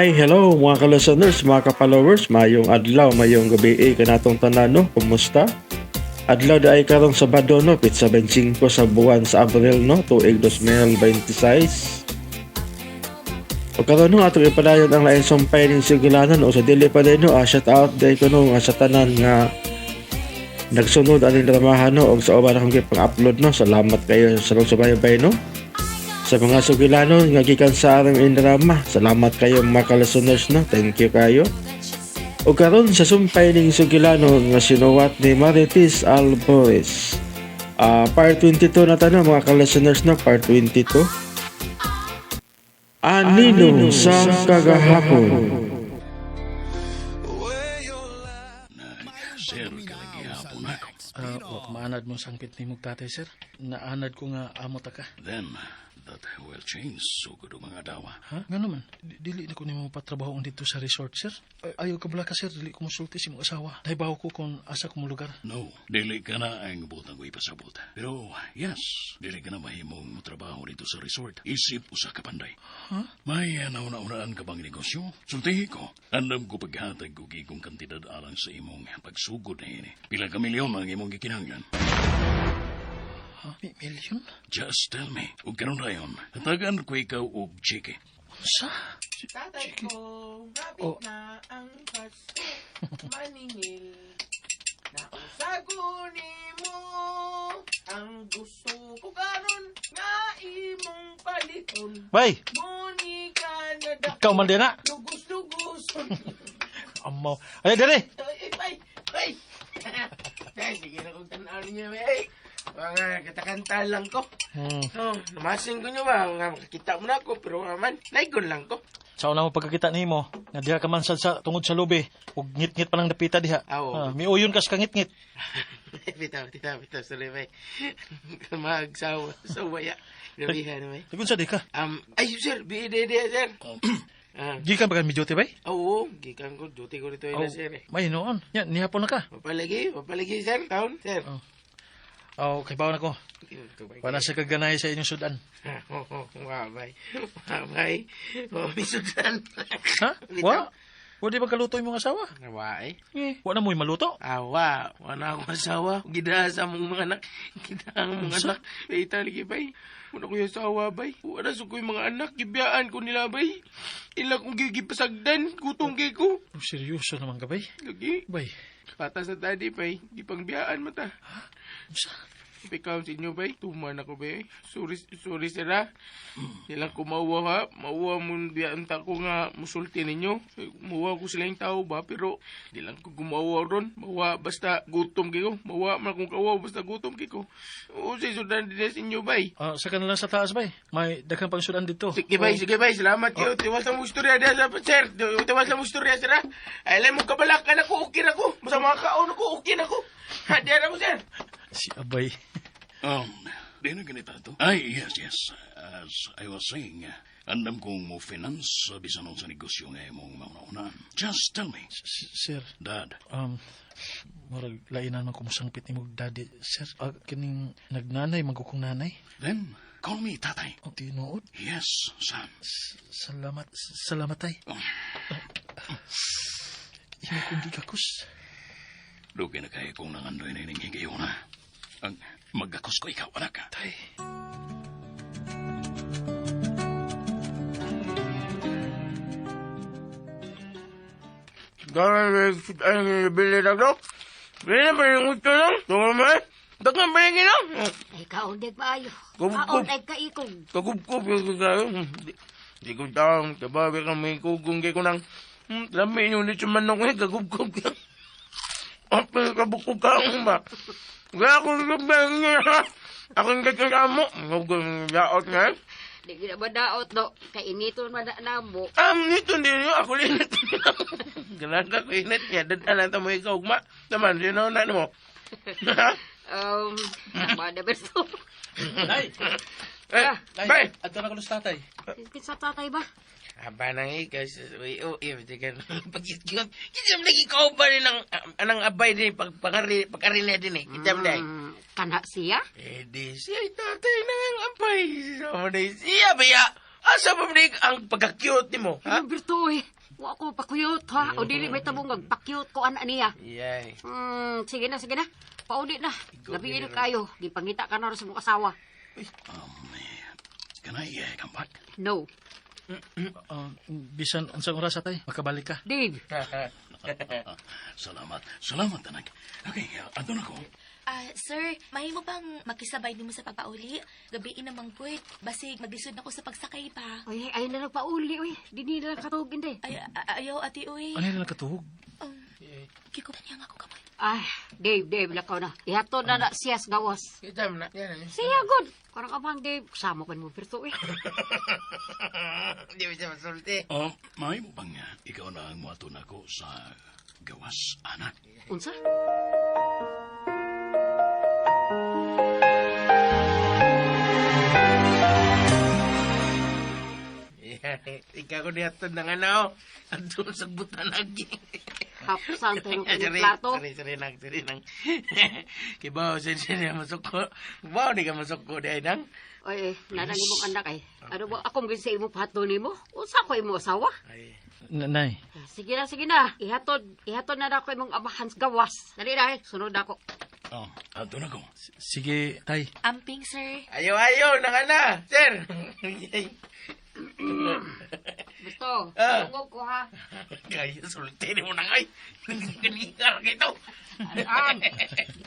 Hi, hello mga ka-listeners, mga ka-followers, mayong adlaw, mayong gabi eh, kanatong tanan no, kumusta? Adlaw da ay karong Sabado no, pitsa 25 sa buwan sa Abril no, tuig 2026. O karon no, atong ipadayon ang laing sumpay ning sugilanon o sa dili pa din no, shout out day ko no, nga sa tanan nga nagsunod aning dramahan no, og sa uban akong gipang-upload no, salamat kayo sa pagsubaybay no. Sa mga sugilanon nga gikan sa arang drama, salamat kayo mga ka-listeners no, thank you kayo. O karon sa sumpay ning sugilanon nga sinuwat ni Marites Alboris. Part 22 na tanong mga ka-listeners no, part 22. Anino sa kagahapon. Sir, kalagihapon ako. Wa maanad mo sangpit ni mong tatay, sir. Naanad ko nga amo ta ka. Then, that will change sugod og mga dawa. Ha? Nga naman, dili na ko nimo patrabaho dito sa resort, sir. Ayaw ka bala ka, sir. Dili ko musulti si mong asawa. Nahibaw ko kung asa ko mo lugar. No, dili ka na ang butang ko ipasabot. Pero, yes, dili ka na mahimong trabaho dito sa resort. Isip usa ka panday. Ha? May nauna-unaan ka bang negosyo? Sultihi ko. Andam ko paghatag og igong kantidad alang sa imong pagsugod na ini. Pila ka milyon ang imong gikinahanglan? Ha? Million? Just tell me. Ug karon rayon, hatagan ko ikaw og cheke. Unsa? Tatay ko, rapid Oh. na ang Pasko, maningil. Nausago nimo ang gusto ko karon nga imong paliton. Bay, Monica na dako, ikaw man din na. lugos-lugos. Amaw. Ay, dali. Ay, ay, ay. Ay, sige na kong tanaw ninyo, ay. Mga katakanta lang ko. Oh, namasin ko nyo ba? Nga makakita mo na ako, pero nga man, naigon lang ko. Sa una mo pagkakita nimo, nga diha ka man sad sa tungod sa lubi, ug ngit-ngit pa lang dapita diha. Aw. Miuyon kas ka ngit-ngit. Bitaw, bitaw, bitaw, sorry, bay. Magsawa, sawaya. Grabihan, bay. Lagun sa di ka. Ay, sir, BDD, sir. Gikan ba ka mi duty bay? Oo, gikan ko, duty ko dito na, sir. Eh. May noon. Yan, nihapon na ka. Mapalagi, mapalagi, sir, taon, sir. Oh. Oh, kay bawon ako. Wala sa kaganay sa inyong sudan. Wa, bay. Wa, bay. Wa, may sudan. Ha? Wa? Wa di ba kaluto imong asawa? Wa, eh. Eh, wa na mo'y maluto. Awa, wala akong asawa. Gida sa mong mga anak. Gida ang mga Unsa? anak. Later, lagi, bay. Wala ko yung asawa, bay. Wala sa ko yung mga anak. Gibiyaan ko nila, bay. Ila kong gigipasagdan. Gutom kay ko. Oh, seryoso naman ka, bay. Lagi. Bay, Pata sa daddy, bay. Gipangbiyaan mata. unsa? Ikaw sa inyo, bay. Tuman ako, bay. Sorry, sorry, sir, ha. Nilang kumawa, ha. Mauwa mo biyaan ta ko nga musulti ninyo. Muwa ko sila yung tao ba, pero di lang ko gumawa ron. Mawa, basta gutom kayo. Mawa man akong kawaw, basta gutom kayo. Oo, si sudan din sa inyo, bay. Sa kanila sa taas, bay. May daghang pang sudan dito. Sige, bay, sige, bay. Salamat kayo. Tiwas lang mo istorya diya, sa sir. Tiwas lang mo istorya, sir, ha. Ay, alam mo, kabalakan ako, okay na ko. Basta mga kaon ako, okay na ko. Ha, diyan ako, sir. Si Abay. Di na ganito to. Ay, yes, yes. As I was saying, andam kong mo finance sa bisan sa negosyo nga imong mauna-unaan. Just tell me, Sir, Dad. Murag lainan man ko mosangpit nimo daddy, sir. Kining nagnanay man ko kong nanay. Then, call me tatay. Oh, tinuod. Yes, son. Salamat, salamat tay. Imo kong gigakos. Dugay na kaya kong nangandoy na ining higayona. Ang magakos ko ikaw, anak. Tay. Ay, bili na ko. Bili na pa yung gusto lang. Tungo mo eh. Dagan pa yung ginang. Ay, kaon di maayo. Kub- Kaon ay kaikong. Kagubkob yung kagayo. Di ko taong tababi kang may kugong kay ko nang. Lami yung nito manok eh. Kagubkob ka. Apel kabukog ka ang ba. Kaya ako niya. Ako yung kagkakamo. Yaot nga eh. Di gina ba daot do? Kay initon man na namo. Nito hindi niyo. Ako linit. Ganang ka ko init niya. Dadala ta mo ikaw ugma. Naman, yun na mo. Tama na berto. Nay, Eh, nay, bay! adto na ko sa tatay. Kinsa tatay ba? Aba nang ikaw, uy, uy, pagkit-kit. Kita mo lagi kauban ni ng, anang abay din, pagpakari, pagkarila din eh. Kita mo lagi. Kana siya? Eh, di siya ay tatay na ang abay. Sama na siya, baya. Asa ba mo ang pagka-cute ni mo? Ha? Ha? Berto eh. Wa ko pakuyot ha. O dili may tabong pakyut ko ana niya. Yay. Sige na, sige na. Pauli na. Gabi na kayo. Gipangita ka na rin sa mong asawa. Can I come back? No. Bisan unsang oras, atay, makabalik ka. Dave, Salamat. Salamat, anak. Okay, andun ako. Ah, sir, mahimo bang makisabay nimo sa pagpauli? Gabi na manggwit. Basig maglisod na ko sa pagsakay pa. Oy, ayaw na lang pauli, oy. Di nila lang katugin, hindi. Ay, ayaw ati uy. Ano na nakatuhog? Kiko niya nga ako kamay. Ay, Dave, Dave, lakaw na. Ihatod na na siya sa gawas. Kita mo na. Yan, yan. Siya, good. Karang abang, Dave. Kasama ko mo, pero eh. Di ba siya masulti? Oh, may mo bang ikaw na ang muato na ko sa gawas, anak? Unsa? Ikaw ko nihatod ng ano. Adto sa butanag. Hapsan tayo ng Sorry, plato. sorry, sorry nang, sorry nang. Kibaw, sorry, sorry, masuko. Kibaw, di ka masuko di ay nang. Oy, eh, nanang imong anak ay. Ano ba akong sa imo pahatod nimo? Unsa ko imo asawa? Ay, Nay, Sige na, sige na. Ihatod, ihatod na na ako imong amahan sa gawas. Dali na, eh. Sunod na ako. Oh, andun ako. Sige, tay. Amping, sir. Ayaw, ayaw, nang ana, sir. Gusto, Ah. tungog ko ha. Kaya sulti ni mo nang ay. Ganigar kito. An,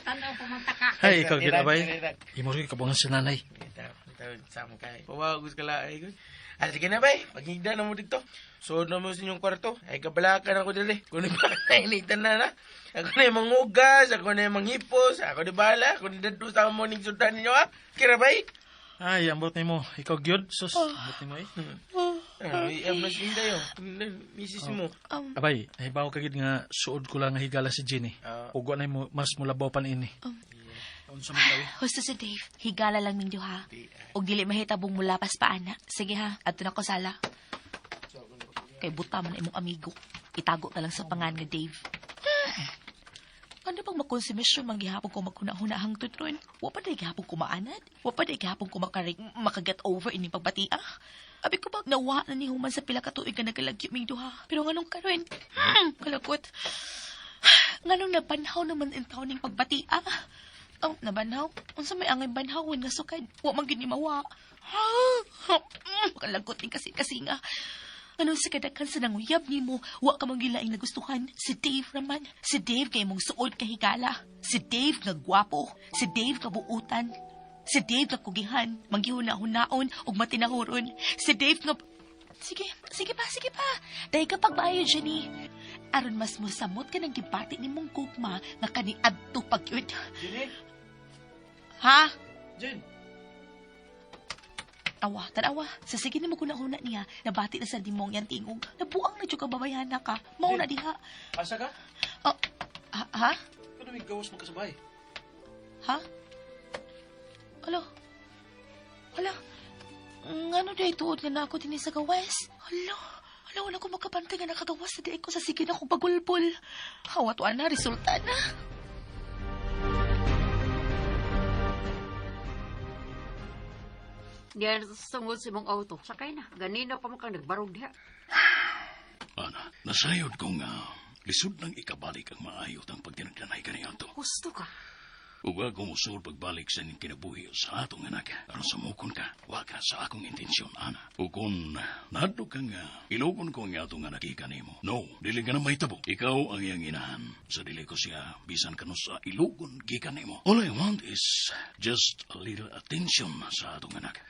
tanaw pumunta ka. Hay, ikaw gid Sorry, abay. sorry. Imo rin kabuangan sa nanay. Itaw, sama kay. Pawagos ka lang. Ay, ah, sige na, bay. Paghigda na mo dito. Suod na mo sa inyong kwarto. Ay, kabalakan ako dali. Kung iba na, initan na na. Ako na yung mangugas, ako na yung manghipos, ako na bahala, ako na dito sa morning sultan ninyo, ha? Kira, bay? Ay, ambot nimo. Ikaw gyud, sus. Ambot nimo eh. Ay, am na sinda yo. Misis mo. Abay, nahibaw ka gid nga suod ko lang nga higala si Jenny. Ah. Ug wa na mo mas mulabaw pan ini. Unsa man kayo? Husto si Dave. Higala lang ming duha. Og dili mahitabong mulapas pa ana. Sige ha, adto na ko sala. Kay buta man imong amigo. Itago na lang sa pangan nga Dave. Ano bang makonsumisyon man gihapon ko maghuna-huna hangtod ron? Wa pa day gihapon ko maanad? Wa pa day gihapon ko makaget over ining pagbatia? Abi ko ba nawa na ni human sa pila ka tuig nga nagalagyo ming duha. Pero nganong karon? Kalagot. Nganong nabanhaw naman in taon ning pagbatia? Oh, nabanhaw? Unsa may angay banhawon nga sukad? Wa man gyud ni mawa. Kalagot ning kasi kasi nga. Anong sa kadaghan sa nanguyab nimo, wa ka man gilaing nagustuhan. Si Dave raman. Si Dave kay mong suod ka higala. Si Dave nga gwapo. Si Dave nga buutan. Si Dave nga kugihan, manggihuna-hunaon ug matinahuron. Si Dave nga. Sige, sige pa, sige pa. Dahil ka pagbayo, Jenny. Aron mas mosamot ka ng gibati ni mong gugma nga kaniadto pag yun. Jenny? Ha? Jen! Awa, tanawa. Sa sige ni mo kuna-huna niya, nabati na sa dimong yan tingog. Nabuang na jud ka babayhana ka. Mauna diha. Asa ka? Oh, ha? Ha? Ano may gawas magkasabay? Ha? Alo? Hala? Ngano day tuod nga na ako dinhi sa gawas? Hala? Hala, wala ko makabantay nga nakagawas na di ko sa sige na akong pagulbol. Hawa to na, resulta na. Diyan sungod sa imong auto. Sakay na. Ganina pa man kang nagbarog diha. Ana, nasayod ko nga lisod nang ikabalik ang maayo ang pagtinagdanay kaniadto. Gusto ka. Ug ako mosul pagbalik sa inyong kinabuhi sa atong anak. Aron samukon ka, wa ka sa akong intensyon, ana. Ug kung nahadlok ka nga, ilugon ko ang atong anak kanimo. No, dili ka na mahitabo. Ikaw ang iyang inahan. Sa dili ko siya, bisan kano sa ilugon gikan nimo. All I want is just a little attention sa atong anak.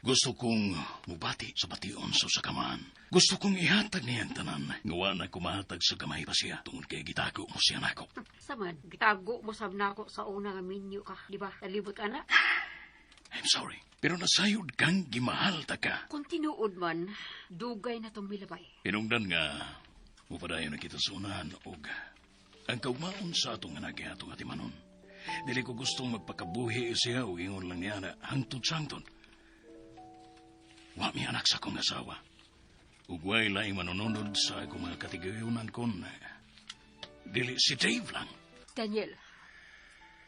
Gusto kong mubati sa bation sa usa ka man. Gusto kong ihatag niyang tanan. Nga wa na kumahatag sa gamay pa siya tungod kay gitago mo siya nako. Saman, gitago mo sab nako sa una nga minyo ka, di ba? Nalibot ka na. I'm sorry, pero nasayod kang gimahal ta ka. Kung tinuod man, dugay na tong milabay. Hinungdan nga, mupadayon na kita sa unahan og ang kaugmaon sa atong anak kay atong atimanon. Dili ko gustong magpakabuhi siya o ingon lang niya na hangtod sa hangtod. Wa mi anak sa akong asawa. Ug way laing manunod sa akong mga katigayunan kon dili si Dave lang. Daniel,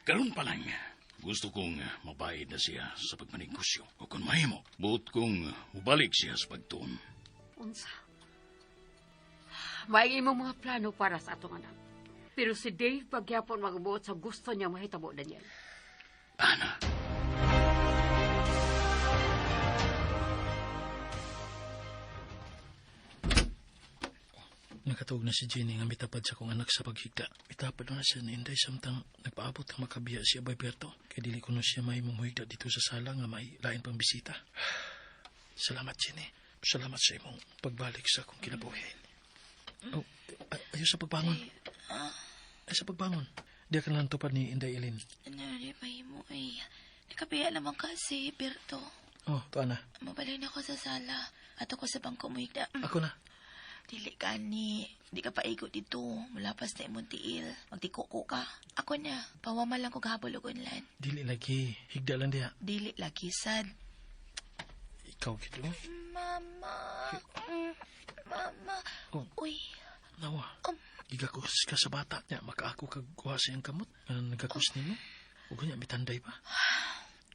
Karon pa lang, gusto kong mabayad na siya sa pagmanegosyo. O kung mahimo, buot kong mubalik siya sa pagtuon. Unsa? May imong mga plano para sa atong anak. Pero si Dave pagyapon magbuot sa gusto niya mahitabo, Daniel. Ana. Nakatuog na si Jenny nga mitapad sa kong anak sa paghigda. Mitapad na siya ni Inday samtang nagpaabot ang makabiya si Abay Berto. Kay dili ko no siya may mumuhigda dito sa sala nga may lain pang bisita. Salamat, Jenny. Salamat sa imong pagbalik sa akong kinabuhi. Oh, ayaw sa pagbangon. Ayaw sa pagbangon. Di ka lang tupad ni Inday Eileen. Ano rin mo ay. Nakabiya naman kasi, Berto. Oh, tuwa na. Mabalik na ako sa sala. At ako sa bangko mo higda. Ako na. Dili ka ni. Di ka paigo dito. Mulapas na imong tiil. Magtikuko ka. Ako na. Pawamal lang ko gahabol og unlan. Dili lagi. Higda lang diha. Dili lagi sad. Ikaw gid oh. Mama. Mama. Oh. Uy. Nawa. Gigakos ka sa bata niya. Makaako kag kuha sa iyang kamot. Nga nagakos nimo. Ug niya mitanday pa.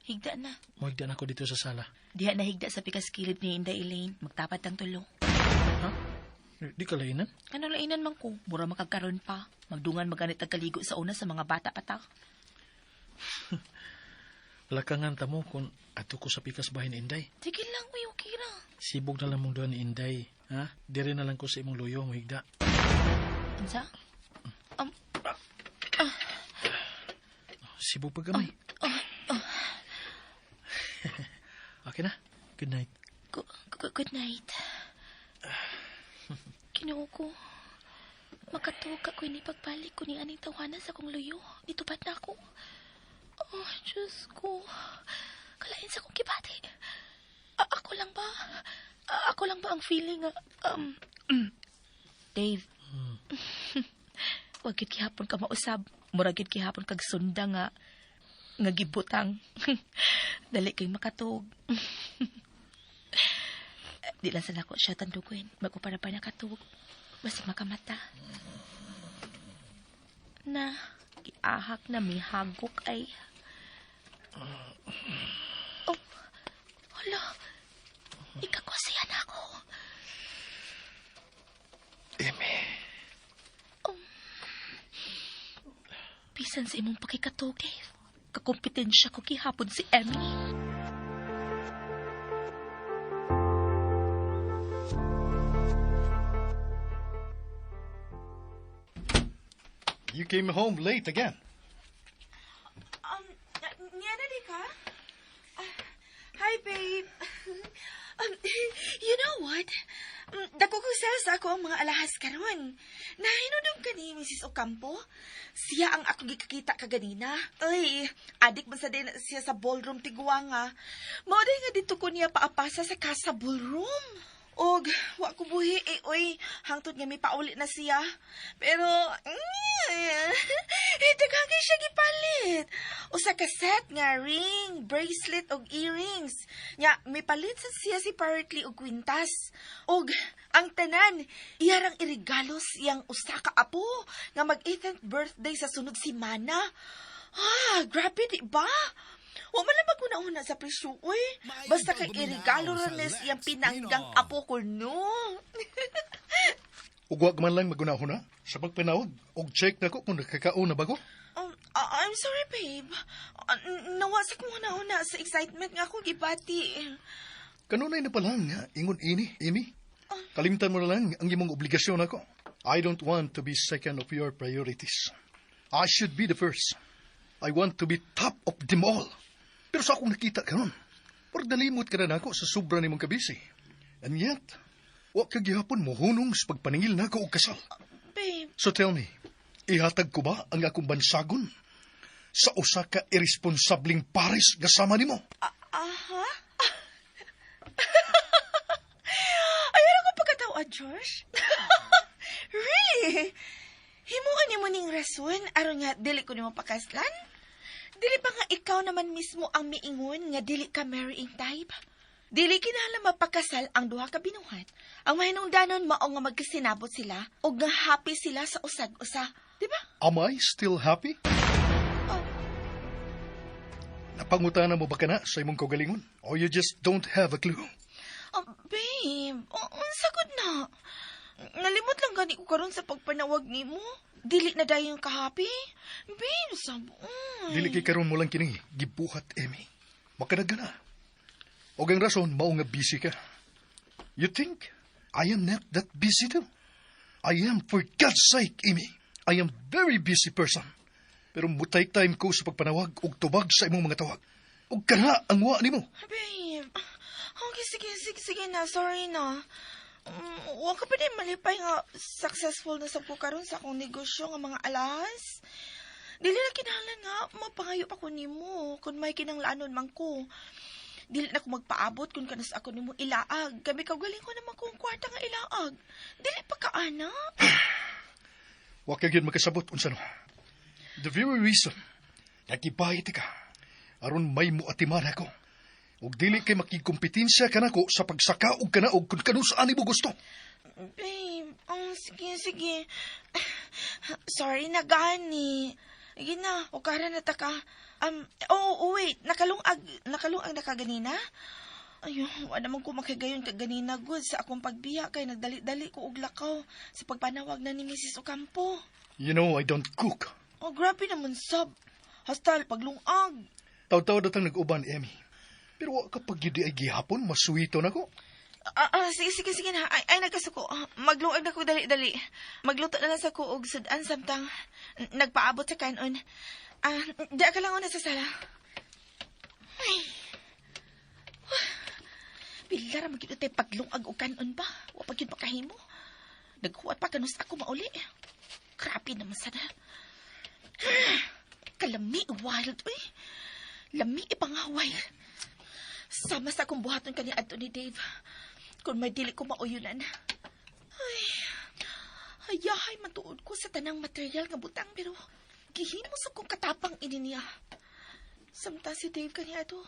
Higda na. Mohigda na ako dito sa sala. Diha na higda sa pikas kilid ni Inday Elaine. Magtapat ang tulo. Ha? Di ka lainan? Ano lainan man ko? Mura makagkaroon pa. Magdungan maganit ang kaligo sa una sa mga bata pa ta. Lakangan ta mo kung ato ko sa pikas bahay ni Inday. Sige lang, uy, okay ra. Sibog na lang mong duha ni Inday. Ha? Dire na lang ko sa imong luyo, mohigda. Unsa? Sibog pa gamay. Okay na. Good night. Good night. Kinuo ko. Makatuog ka ko ni pagbalik ko ni aning tawanan sa kong luyo. Ditupad na ako. Oh, Diyos ko. Kalain sa kong kibati. Ako lang ba? Ako lang ba ang feeling nga, Dave. Wag gid gihapon ka mausab. Mura gid gihapon kag sunda nga nga gibutang. Dali kay makatuog. Di lang sa nako siya tanduguin. Magupara pa nakatuog. Basig makamata. Na, giahak na mihagok ay. Oh, hala. Ikakosiyan ako. Eme. Oh. Bisan sa imong pakikatog, Dave. Kakompetensya ko gihapon si Emmy. You came home late again. Niya na di ka? Ah, hi, babe. You know what? Dako ko sa ako ang mga alahas karon. Nahinudom ka ni Mrs. Ocampo? Siya ang akong gikakita kaganina. Ay, adik man sa din siya sa ballroom tiguanga. Mao day nga dito ko niya paapasa sa casa ballroom. Og, wa ko buhi eh, oy, hangtod nga may pauli na siya. Pero, eh, daghang kay siya gipalit. Usa ka set nga ring, bracelet og earrings. Nya, may palit sa siya si Partly og kwintas. Og, ang tanan, iyarang irigalo siyang usa ka apo nga mag 18th birthday sa sunod semana. Ah, grabe di ba? Wa man lang maguna-una sa presyo, uy. Basta kay irigalo ra ni siyang pinanggang apo ko, no? Ug wa man lang magunahuna sa pagpanawag og check nako kung nakakaon na ba ko. I'm sorry, babe. Nawa sa kong una-una sa excitement nga ako gibati. Kanunay na pa lang nga ingon ini, Amy. Kalimtan mo na lang ang imong obligasyon nako. I don't want to be second of your priorities. I should be the first. I want to be top of them all. Pero sa akong nakita karon, murag nalimot ka na nako sa sobra nimong kabisi. And yet, wa ka gihapon mohunong sa pagpaningil nako og kasal. Babe, So tell me, ihatag ko ba ang akong bansagon sa usa ka irresponsableng pares nga sama nimo? Aha? Ayaw ko pagkatawa, Josh. Really? Himuon nimo ning rason aron nga dili ko nimo pakaslan? Dili ba nga ikaw naman mismo ang miingon nga dili ka marrying type? Dili kinahanglan mapakasal ang duha ka binuhat. Ang mahinungdanon mao nga magkasinabot sila ug nga happy sila sa usag-usa. Di ba? Am I still happy? Oh. Napangutana mo ba kana sa imong kaugalingon? Or you just don't have a clue? Oh, babe, unsa gud na? Nalimot lang gani ko karon sa pagpanawag nimo. Dili na dayon ka happy. Babe, sab. Dili kay karon mo lang kini gibuhat, Emmy. Makanag na. Og ang rason mao nga busy ka. You think I am not that busy too? I am, for God's sake, Amy. I am very busy person. Pero mutay time ko sa pagpanawag og tubag sa imong mga tawag. Og kana ang wa nimo. Babe, okay, sige, sige, sige na. Sorry na. Wa ka pa din malipay nga successful na sab ko karon sa akong negosyo nga mga alas. Dili na kinahanglan nga mapangayo pa ko nimo kung may kinanglanon man ko. Dili na ko magpaabot kung kanus ako nimo ilaag. Kami kaugaling ko naman kung kwarta nga ilaag. Dili pa ka ana. Wa ka gyud makasabot unsa no. The very reason nagibayad ka aron may muatiman ako. Ug dili kay makigkompetensya kanako sa pagsaka og kanaog kung kanus-an nimo gusto. Babe, oh, sige, sige. Sorry na gani. Sige na, ukara na ta ka. Oh, wait, nakalungag na ka ganina? Ayun, wala naman ko makagayon ka ganina, good, sa akong pagbiya kay nagdali-dali ko og lakaw sa pagpanawag na ni Mrs. Ocampo. You know I don't cook. Oh, grabe naman, sab. Hasta paglungag. Taw-taw datang nag-uban, Emmy. Pero wa ka pag ay gihapon, masuwito na ko. Sige, sige, sige na. Ay, ay nagkasuko. Maglungag na ko dali-dali. Magluto na lang sa ko og sudan samtang nagpaabot sa kanon. Di ka lang una sa sala. Ay. Pila ra magyud tay paglungag og kanon ba? Wa pa gyud makahimo. Naghuwat pa kanus ako mauli. Grabe naman sana. Kalami wild uy. Lami ipangaway. Sama sa akong buhaton kani adto ni Dave. Kung may dili ko mauyunan. Ay, hayahay man tuod ko sa tanang material nga butang pero gihimo sa kong katapang ini niya. Samtang si Dave kani ato,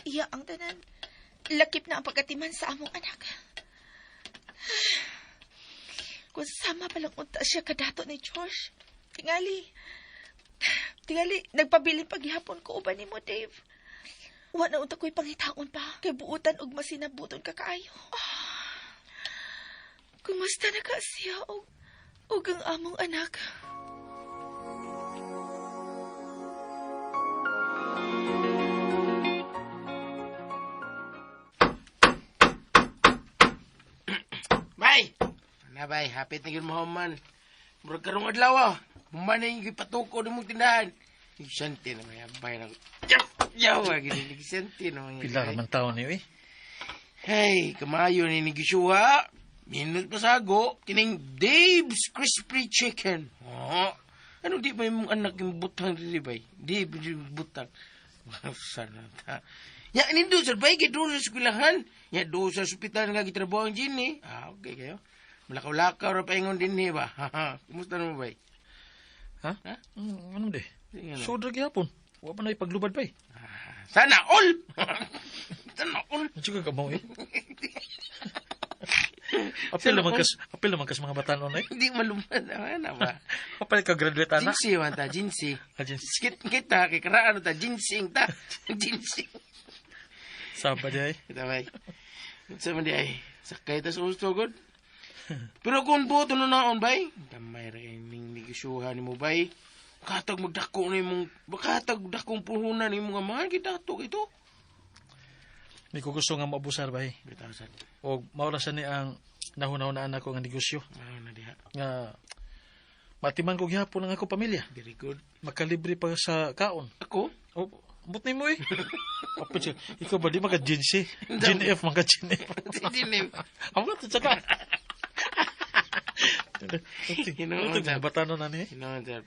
iya ang tanan. Lakip na ang pagkatiman sa among anak. Kung sama palang unta siya kadato ni Josh. Tingali, tingali, nagpabilin paghihapon ko uban nimo, Dave. Wa na unta ko'y pangitaon pa. Kay buutan og masinabuton ka kaayo. Kumusta na ka siya og ang among anak? Bay! Na bay, hapit na gyud mahuman. Murag karong adlaw ah. Human na yung gipatuko ng mong tindahan. Isanti na may abay na. Yawa, gini, isanti na mga Pila ra man taon niyo eh. Hey, kamayo ni negosyo. Minut pasago, kining Dave's Crispy Chicken. Oh, ano di ba yung anak yung butang dili bay? Di ba yung butang? Sana ta. Ya, ini do sa bay, kay doon sa eskwelahan. Ya, doon sa ospital nga gitrabaho ang Ginny. Ah, okay kayo. Malakaw-lakaw ra paingon din ni ba? Kumusta naman bay? Ha? Ha? Ano di? Sige na. Sodra gihapon. Wa pa na ipaglubad pa eh. Sana all! Sana all! Ano ka kamaw eh? Apil naman kas mga batanon eh. Hindi maluman. Ano ba? Apil ka graduate ana. Jinsi man ta, jinsi. Ah, jinsi. Kita, kay karaan ta, jinsing ta. Jinsing. Saba di ay. Kita bay. Unsa man di ay? Sakay ta sa gusto god. Pero kung buto na naon bay, gamay ra kay ning negosyuhan nimo bay. Katag magdako na imong katag dakong puhunan nimo nga mahal kita ito. Di ko gusto nga maabusar bay. Bitaw sad. Og mao ra sa ni ang nahunahunaan ako nga negosyo Ah, na diha. nga matiman ko gihapon ang ako pamilya. Very good. Makalibre pa sa kaon. Ako? Oh, but nimo eh. Apil siya. Ikaw ba di maka jinsi? Gin F, maka Gin F. Gin F. Amo to tsaka. Hinoon, Ito, batanon na ni. Hinoon sir.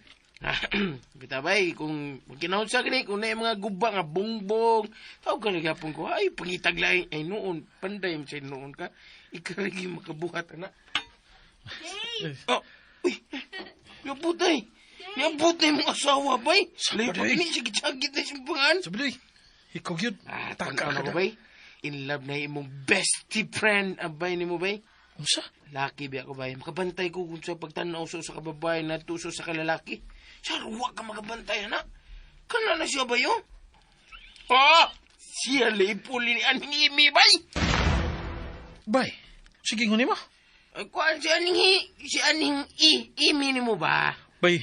Bitaw bay, kung kinahon sa gani, kung na yung mga guba nga bongbong, tawag ka gapon ko, ay, pangitag lain, ay noon, panday mo siya noon ka, ikarigi makabuhat, ana. Oh, uy, yabutay, yabutay mong asawa, bay. Layo pa gini, sige, tsagit na simpangan. Sabi doy, ikaw yun. Ah, Taka tanaw na ka ko, bay. In love na imong bestie friend, abay ni mo, bay. Unsa? Laki biya ko bay. Makabantay ko kung sa pagtanaw sa kababae na tuso sa kalalaki. Sarwa ka makabantay, ana. Kana na siya ba yun? Ah! Siya laipuli ni Aning Imi, bay! Bay, sige nguni mo. Kuan si aning hi, si aning i, imi ni mo ba? Bay,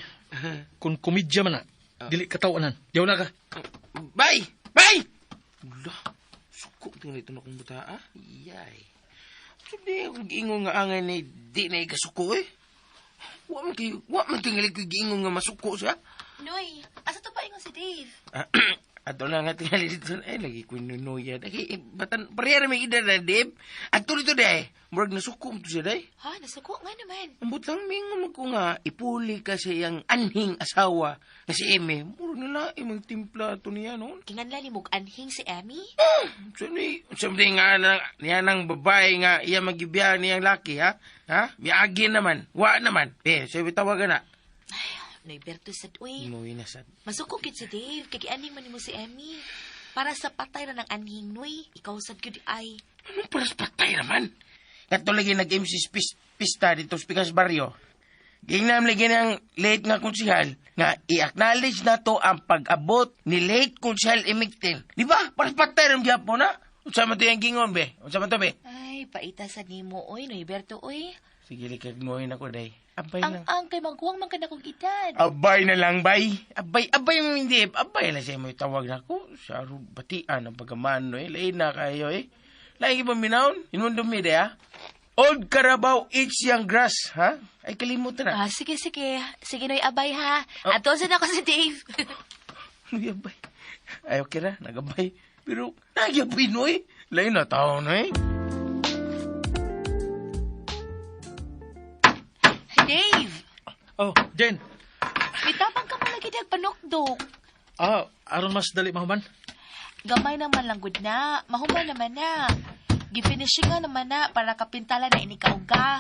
kung komedya man na, dili ka tawanan. Yaw na ka. Bay! Bay! Ula, suko tingnan ito na kong buta, ah. Yay. So, di ako giingon nga angay na di na ikasuko, eh. Wa man kay, wa man tingali ko giingon nga masuko siya. Noy, asa to pa ingon si Dave? Ah, ato na nga tingali dito. Eh, lagi ko inunuya. Lagi, eh, batan, pareha na may edad na, Dave. Ato dito, day. Murag nasuko mo to siya, day. Ha, nasuko nga naman. Ambot lang, mingon mo ko nga, ipuli ka sa iyang anhing asawa na si Eme. Murag nila, imang timpla ato niya, no? Kinganla ni mog anhing si Emmy? So ni, sabi nga na, niya ng babae nga iya magibiya niyang laki, ha? Ha? Miagi naman, wa naman. Eh, sabi tawagan na. Ay, Noy Berto sad uy. Inuwi na sad. Masuko gid si Dave kay gianhing man nimo si Emmy. Para sa patay ra ng anhing Noy, ikaw sad gyud ay. Anong paras patay naman? Kato lagi nag-MC pista dito sa Pikas Barrio. Gingnam lagi ng late nga konsihal nga i-acknowledge na to ang pag-abot ni late konsihal Emictin. Di ba? Paras patay rin gyapon na. Unsa man to yung gingon, be? Unsa man to, be? Ay, paita sad nimo oy, Noy Berto oy. Sige, likagnohin ako, day. Abay Ang lang. ang kay maghuwang man ka na kong edad. Abay na lang, bay. Abay, abay mo hindi. Abay na siya mo tawag na ako. Sa batian ang pagkamano eh. Lain na kayo eh. Lain ibang minaon. Inundumi de ah. Old Carabao eats young grass, ha? Ay, kalimutan na. Ah, sige, sige. Sige, Noy, abay ha. Ato sad ako si Dave. Ano abay? Ay, okay na. Nagabay. Pero, nagyabay no eh. Lain na tao na eh. Dave, Oh, Jen. mitabang ka man lagi dag panukdok. Ah, aron mas dali mahuman. Gamay naman lang gud na. Mahuman naman na. Gifinishing nga naman na para kapintala na ini kauga.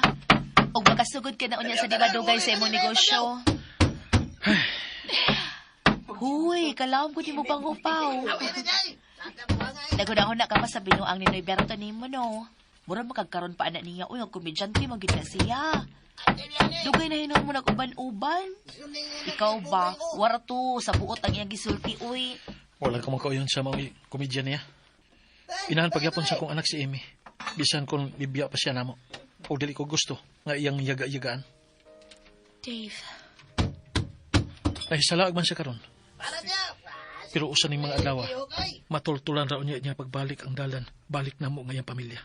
Og makasugod ka na unya sa diba dugay sa imong negosyo. Huy, kalawom ko di mo pang upaw. Naghuna-huna ka pa sa binuang ni Noy Berto nimo no. Mura makagkaroon pa anak niya. Uy, ang komedyante mo gid na siya. Dugay na hinuon mo nag-uban-uban. Ikaw ba? Wara to sa buot ang iyang gisulti, uy. Wala ka makauyon sa mga komedya niya. Inahan pagyapon sa akong anak si Amy. Bisan kung bibiya pa siya namo. O dili ko gusto nga iyang yaga-yagaan. Dave, Ay, salaag man siya karon. Pero usa ning mga adlaw, matultulan ra unya niya pagbalik ang dalan, balik na mo ngayang pamilya.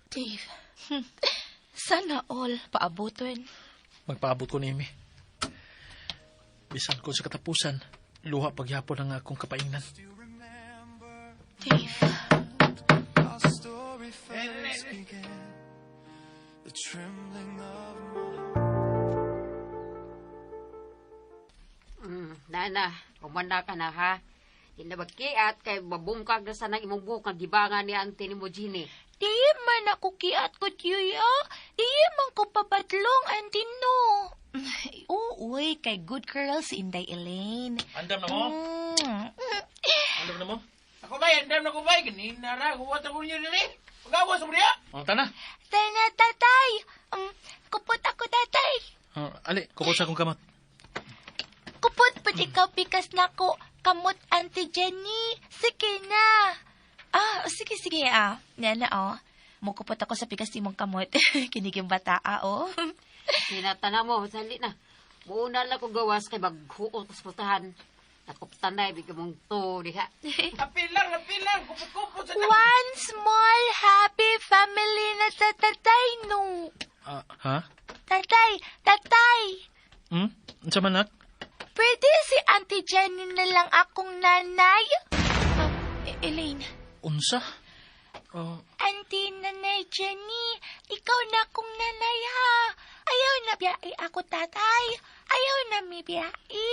Dave. Sana all paaboton. Magpaabot ko ni Amy. Bisan ko sa katapusan, luha pagyapon ang akong kapaingnan. Dave. Nana, kumanda ka na ha. Di na magkiat kay mabungkag na sana imong buhok nga gibangan ni auntie ni mo Ginny. Di man ako kiat ko, Tiyuya. Di man ko pabatlong, auntie no. Uy, kay good girl si Inday Elaine. Andam na mo? Mm. Andam na mo? Ako bay, andam na ko bay. Ganina ra, kuwat ako niyo dili. Pagawas mo niya. O, tana. Tana, tatay. Kupot ako, tatay. Oh, ali, kupot sa akong kamot. Kupot pud ikaw pikas na ko. Kamot, Auntie Jenny. Sige na. Ah, sige, sige, ah. Nana, oh. Mukupot ako sa pikas ni mong kamot. Kiniging bata, ah, oh. Sinatana mo, sali na. Muna lang ko gawas kay maghuot sa putahan. Nakuptan na, ibig mong to, diha. Apil lang, apil lang. Kupot-kupot sa One small happy family na sa tatay, no. Ah, ha? Tatay, tatay. Hmm? Unsa man nak? Pwede si Auntie Jenny na lang akong nanay? Ah, Elaine. Unsa? Oh, Auntie Nanay Jenny, ikaw na akong nanay ha. Ayaw na biyai ako tatay. Ayaw na mi biyai.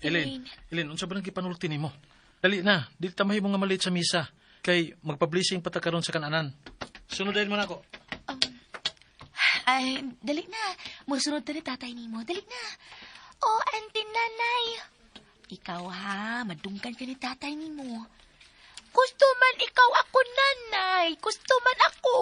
Elaine, Elaine, unsa ba nang gipanulti nimo? Dali na, dili ta mahimo nga malit sa misa. Kay magpa-blessing pa ta karon sa kananan. Sunod dahil man ako. Ay, dali na. Musunod ta ni tatay nimo. Dali na. Oh, Auntie Nanay. Ikaw ha, madungkan ka ni tatay nimo. Gusto man ikaw ako, nanay. Gusto man ako.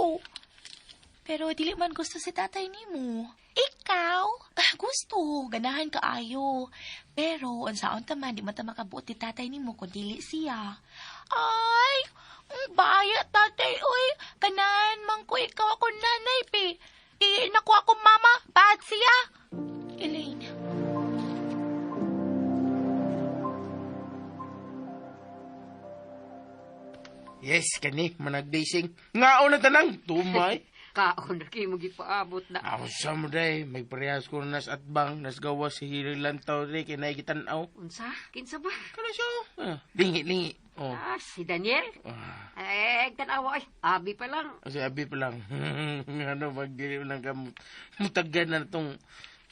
Pero dili man gusto si tatay nimo. Ikaw? Ah, gusto. Ganahan ka ayo. Pero unsaon ta man, di man ta makabuot ni tatay nimo kung dili siya. Ay, ang baya tatay, oy. Ganahan man ko ikaw ako nanay, pe. Di na ko akong mama. Bad siya. Elaine. Yes, kani, managdising. Ngaon na tanang, tumay. Kaon na kayo magipaabot na. Ako sa mo day, may parehas ko nas atbang, nas gawa si Hiri Lantaw day, kinay kitanaw. Unsa? Kinsa ba? Kana siya, ah, lingi, lingi. Oh. Ah, si Daniel? Ah, Eh, tanawa ay. Abi pa lang. kasi abi pa lang. Ano, magdili lang ka, mutagan na itong,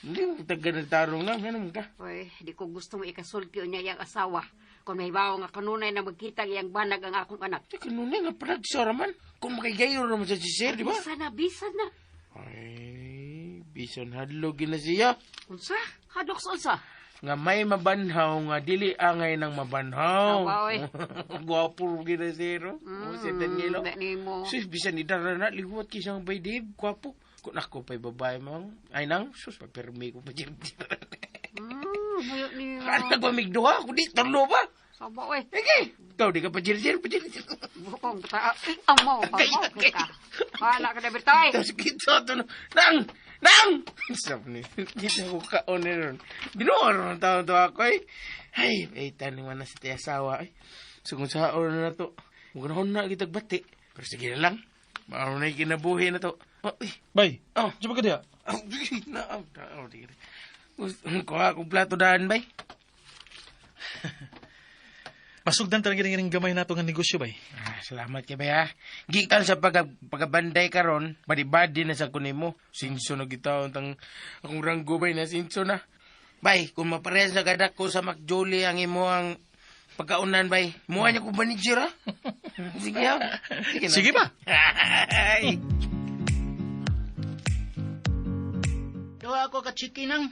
hindi mo mutagan na tarong na, ano mo ka? Oy, di ko gusto mo ikasulti niya iyang asawa. Kung may bawo nga kanunay na magkita iyang banag ang akong anak. Teka, kanunay nga palagsa raman. Kung makigayo naman sa si sir, di ba? Bisa na, bisa na. Ay, bisan hadlog na siya. Unsa? Hadlok sa unsa? Nga may mabanhaw nga dili angay ng mabanhaw. Awa, oy. Gwapo rin gina sir. Oh, si Danielo. Na nimo. Sus, bisan idara na liwat kisang bay Dave, gwapo. Kung ako pa'y babae mo, ay nang, sus, papirmi ko pa dyan. Mayo niyo. Anak ko migduha, kundi tulo pa. Saba, oy. Sige, ikaw di ka pa dyan, pa dyan. Bukong ta. Ay, amo, amo kita. Wala ka na birtay. Tapos kita to, nang, nang! Sabi ni, kita ko kaon ni ron. Binuor ng taon to ako eh. Ay, ay, taning man na sa ti asawa eh. So kung sa na to, mukhang na kitag bati. Pero sige na lang, maano na yung kinabuhi na to. Oh, eh, Bay, oh, di ba ka diha? oh, na, oh, na, oh, di ka. Gusto, kuha akong plato daan, bay. Masugdan talaga rin gamay nato nga negosyo, bay. Ah, salamat kay bay ha. Gikan sa pagabanday karon, badi-badi na sa kunimo. Sinso na gitaon tang akong ranggo bay na sinso na. Bay, kung maparehas na kadak ko sa McJolly ang imo ang pagkaunan bay. Muha niya kong manager ha. Sige ha. Sige, na. Sige ba? Ay. Duha ako ka chicken ang.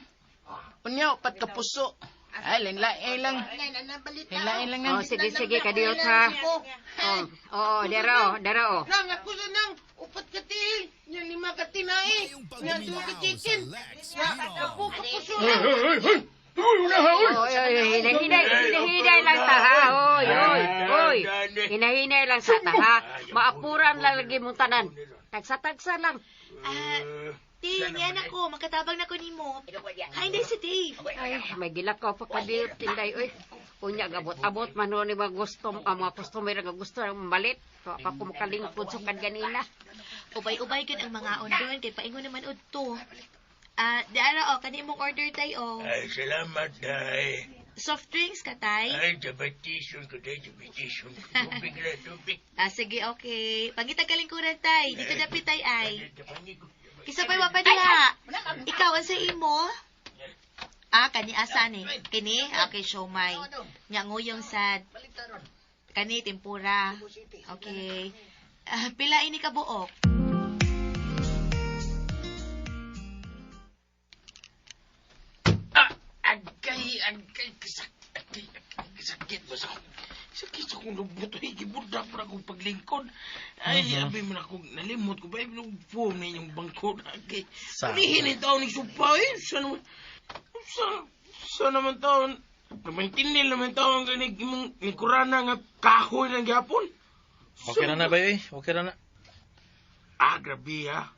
Unya upat ka puso. Ay, lain-lain lang. Lain-lain lang Oh, nang. sige, sige, kadiyot ha. Oh, oh, dara oh, dara oh. Nang ako sa nang upat ka tiil. Nya lima ka tinai. Nya duha ka chicken. Nya apo ka puso. Oy, oy, oy, hinahinay, hinahinay lang ta ha. Oy, oy, oy. Hinahinay lang sa ta ha. Maapuran lang lagi mong tanan. Tagsa-tagsa lang. Ah, Tin, yan ako. Makatabang na ko nimo. Hi, hindi si Dave. Ay, may gilakaw pa kadiyot tinday oy. Unya gabot-abot man ni mga gusto ang mga customer nga gusto ng malit. So, pa ko makalingkod sukad ganina. Ubay-ubay gud ang mga ondon kay paingon naman udto. Ah, di ara o kani imong order tay o. Ay, salamat, day. Soft drinks ka tay. Ay, diabeteson ko, day, diabeteson ko. Tubig na, tubig. Ah, sige, okay. Pangitag kalingkuran tay. Dito dapit tay ay. Kisa pa'y wapa diha. Ikaw ang sa imo? Ah, kani asa ni? Kini? Okay, siomay. Nya nguyong sad. Kani tempura. Okay. Ah, pila ini ka buok? Ah, agay, agay, agay, agay, sakit ba sa sakit sa akong lubot. Ay, giburda pa akong paglingkod. Ay, abi mo na akong nalimot ko ba? Ay, form na inyong bangko na. Agay, Sa- ulihin ang taon ni Supa. Eh, saan naman, saan naman taon? Naman tinil naman taon ganig imong lingkurana nga kahoy ng gapon. Okay na na, bay, eh. Okay na na. Ah, grabe ha.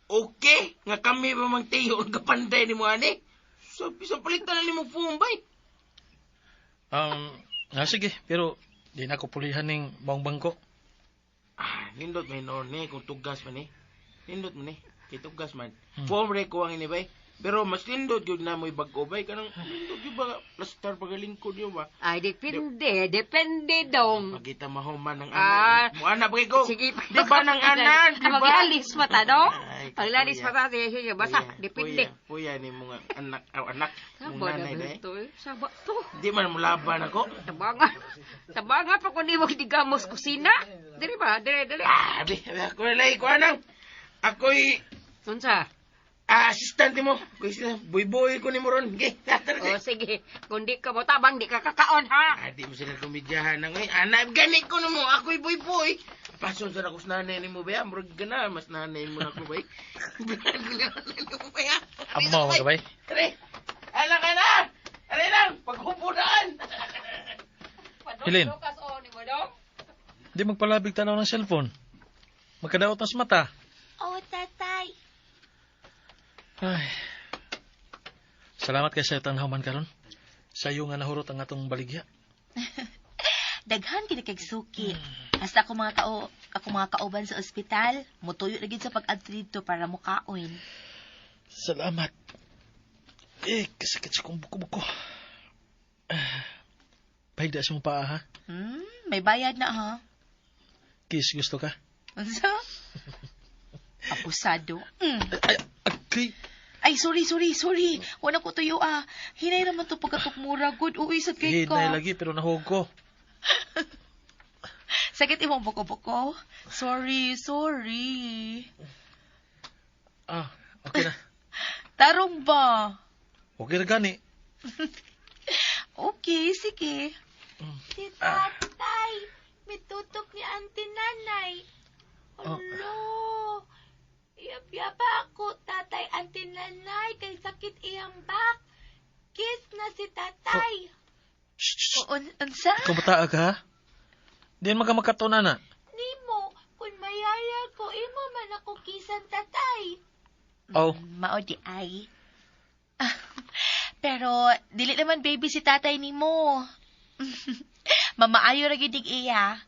Okay, nga kami ba mang tiyo ang kapanday ni mo ani? Sabi sa palitan na ni mo phone bay. Sige, pero di na ko pulihan ning maong bangko. Ah, nindot may noon ni kung tugas man ni. Nindot mo ni, kay tugas man. Form re ko ang ini bay. Pero mas nindot gyud na mo'y bag-o bay kanang nindot gyud ba plastar pagalingkod yun ba. Ay, depende, depende dong. Pagita mahuman ng Ah, anan. Mo ana pa kay ko. Sige. Di ba ng anan, di ba? Maglalis mata, no? Ay, Paglalis kuya. mata, sige, sige, basta, depende. Kuya, kuya ni mga anak, aw, anak, mong Saba nanay na day. to, eh. Saba to. Di man mo laban ako. Tabanga. Tabanga pa ko ni mo digamos kusina. Dili ba? Dili, dili. Ah, abi, abi, ako na lang, kuha nang. Ako'y Unsa? Assistant mo. Kuya, boy-boy ko ni mo ron. Ge, tara, O sige, kung di ka mo tabang, di ka kakaon ha. Ah, di mo sila kumidyahan na ngayon. Anak, gani ko na mo. Ako'y boy-boy. Pason sa ako sa nanay ni mo ba? Murag ka na. Mas nanay mo na ako ba? Amaw ka, bay. Tare, anak ka na! Tare lang, paghupudaan! Helen. Lucas, o, ni mo dong. Di magpalabig tanaw ng cellphone. Magkadaot na sa mata. Oh, tatay. Ay. Salamat kay sa tanhaw man karon. Sayo nga nahurot ang atong baligya. Daghan kini kag suki. Hasta ako mga kauban sa ospital, mutuyo na gid sa pag-adto didto para mukaon. Salamat. Eh, kasakit sa kong buko-buko. Ah, pahigda sa mong paa, ha? May bayad na ha. Kiss, gusto ka? Unsa? Apusado. Ay, agay! Ay, sorry, sorry, sorry. Wala ko tuyo ah. Hinay naman to pagkatukmura. Good, uy, sad kay ka. Hinay lagi, pero nahog ko. Sakit imong buko-buko. Sorry, sorry. Ah, okay na. Tarong ba? Okay na gani. Okay, sige. Si tatay, mitutok ni auntie nanay. Oh. Alo, iyap-yapa ako, tatay, auntie nanay, kay sakit iyang back. Kiss na si tatay. Shh, shh, shh. Unsa? Kumuta ka, ha? Diyan maga makatuna na. Nimo, kung mayaya ko, imo man ako kisan tatay. Oh, Mao di ay. Ah, pero dili naman baby si tatay nimo. Mamaayo ra gyud ig iya.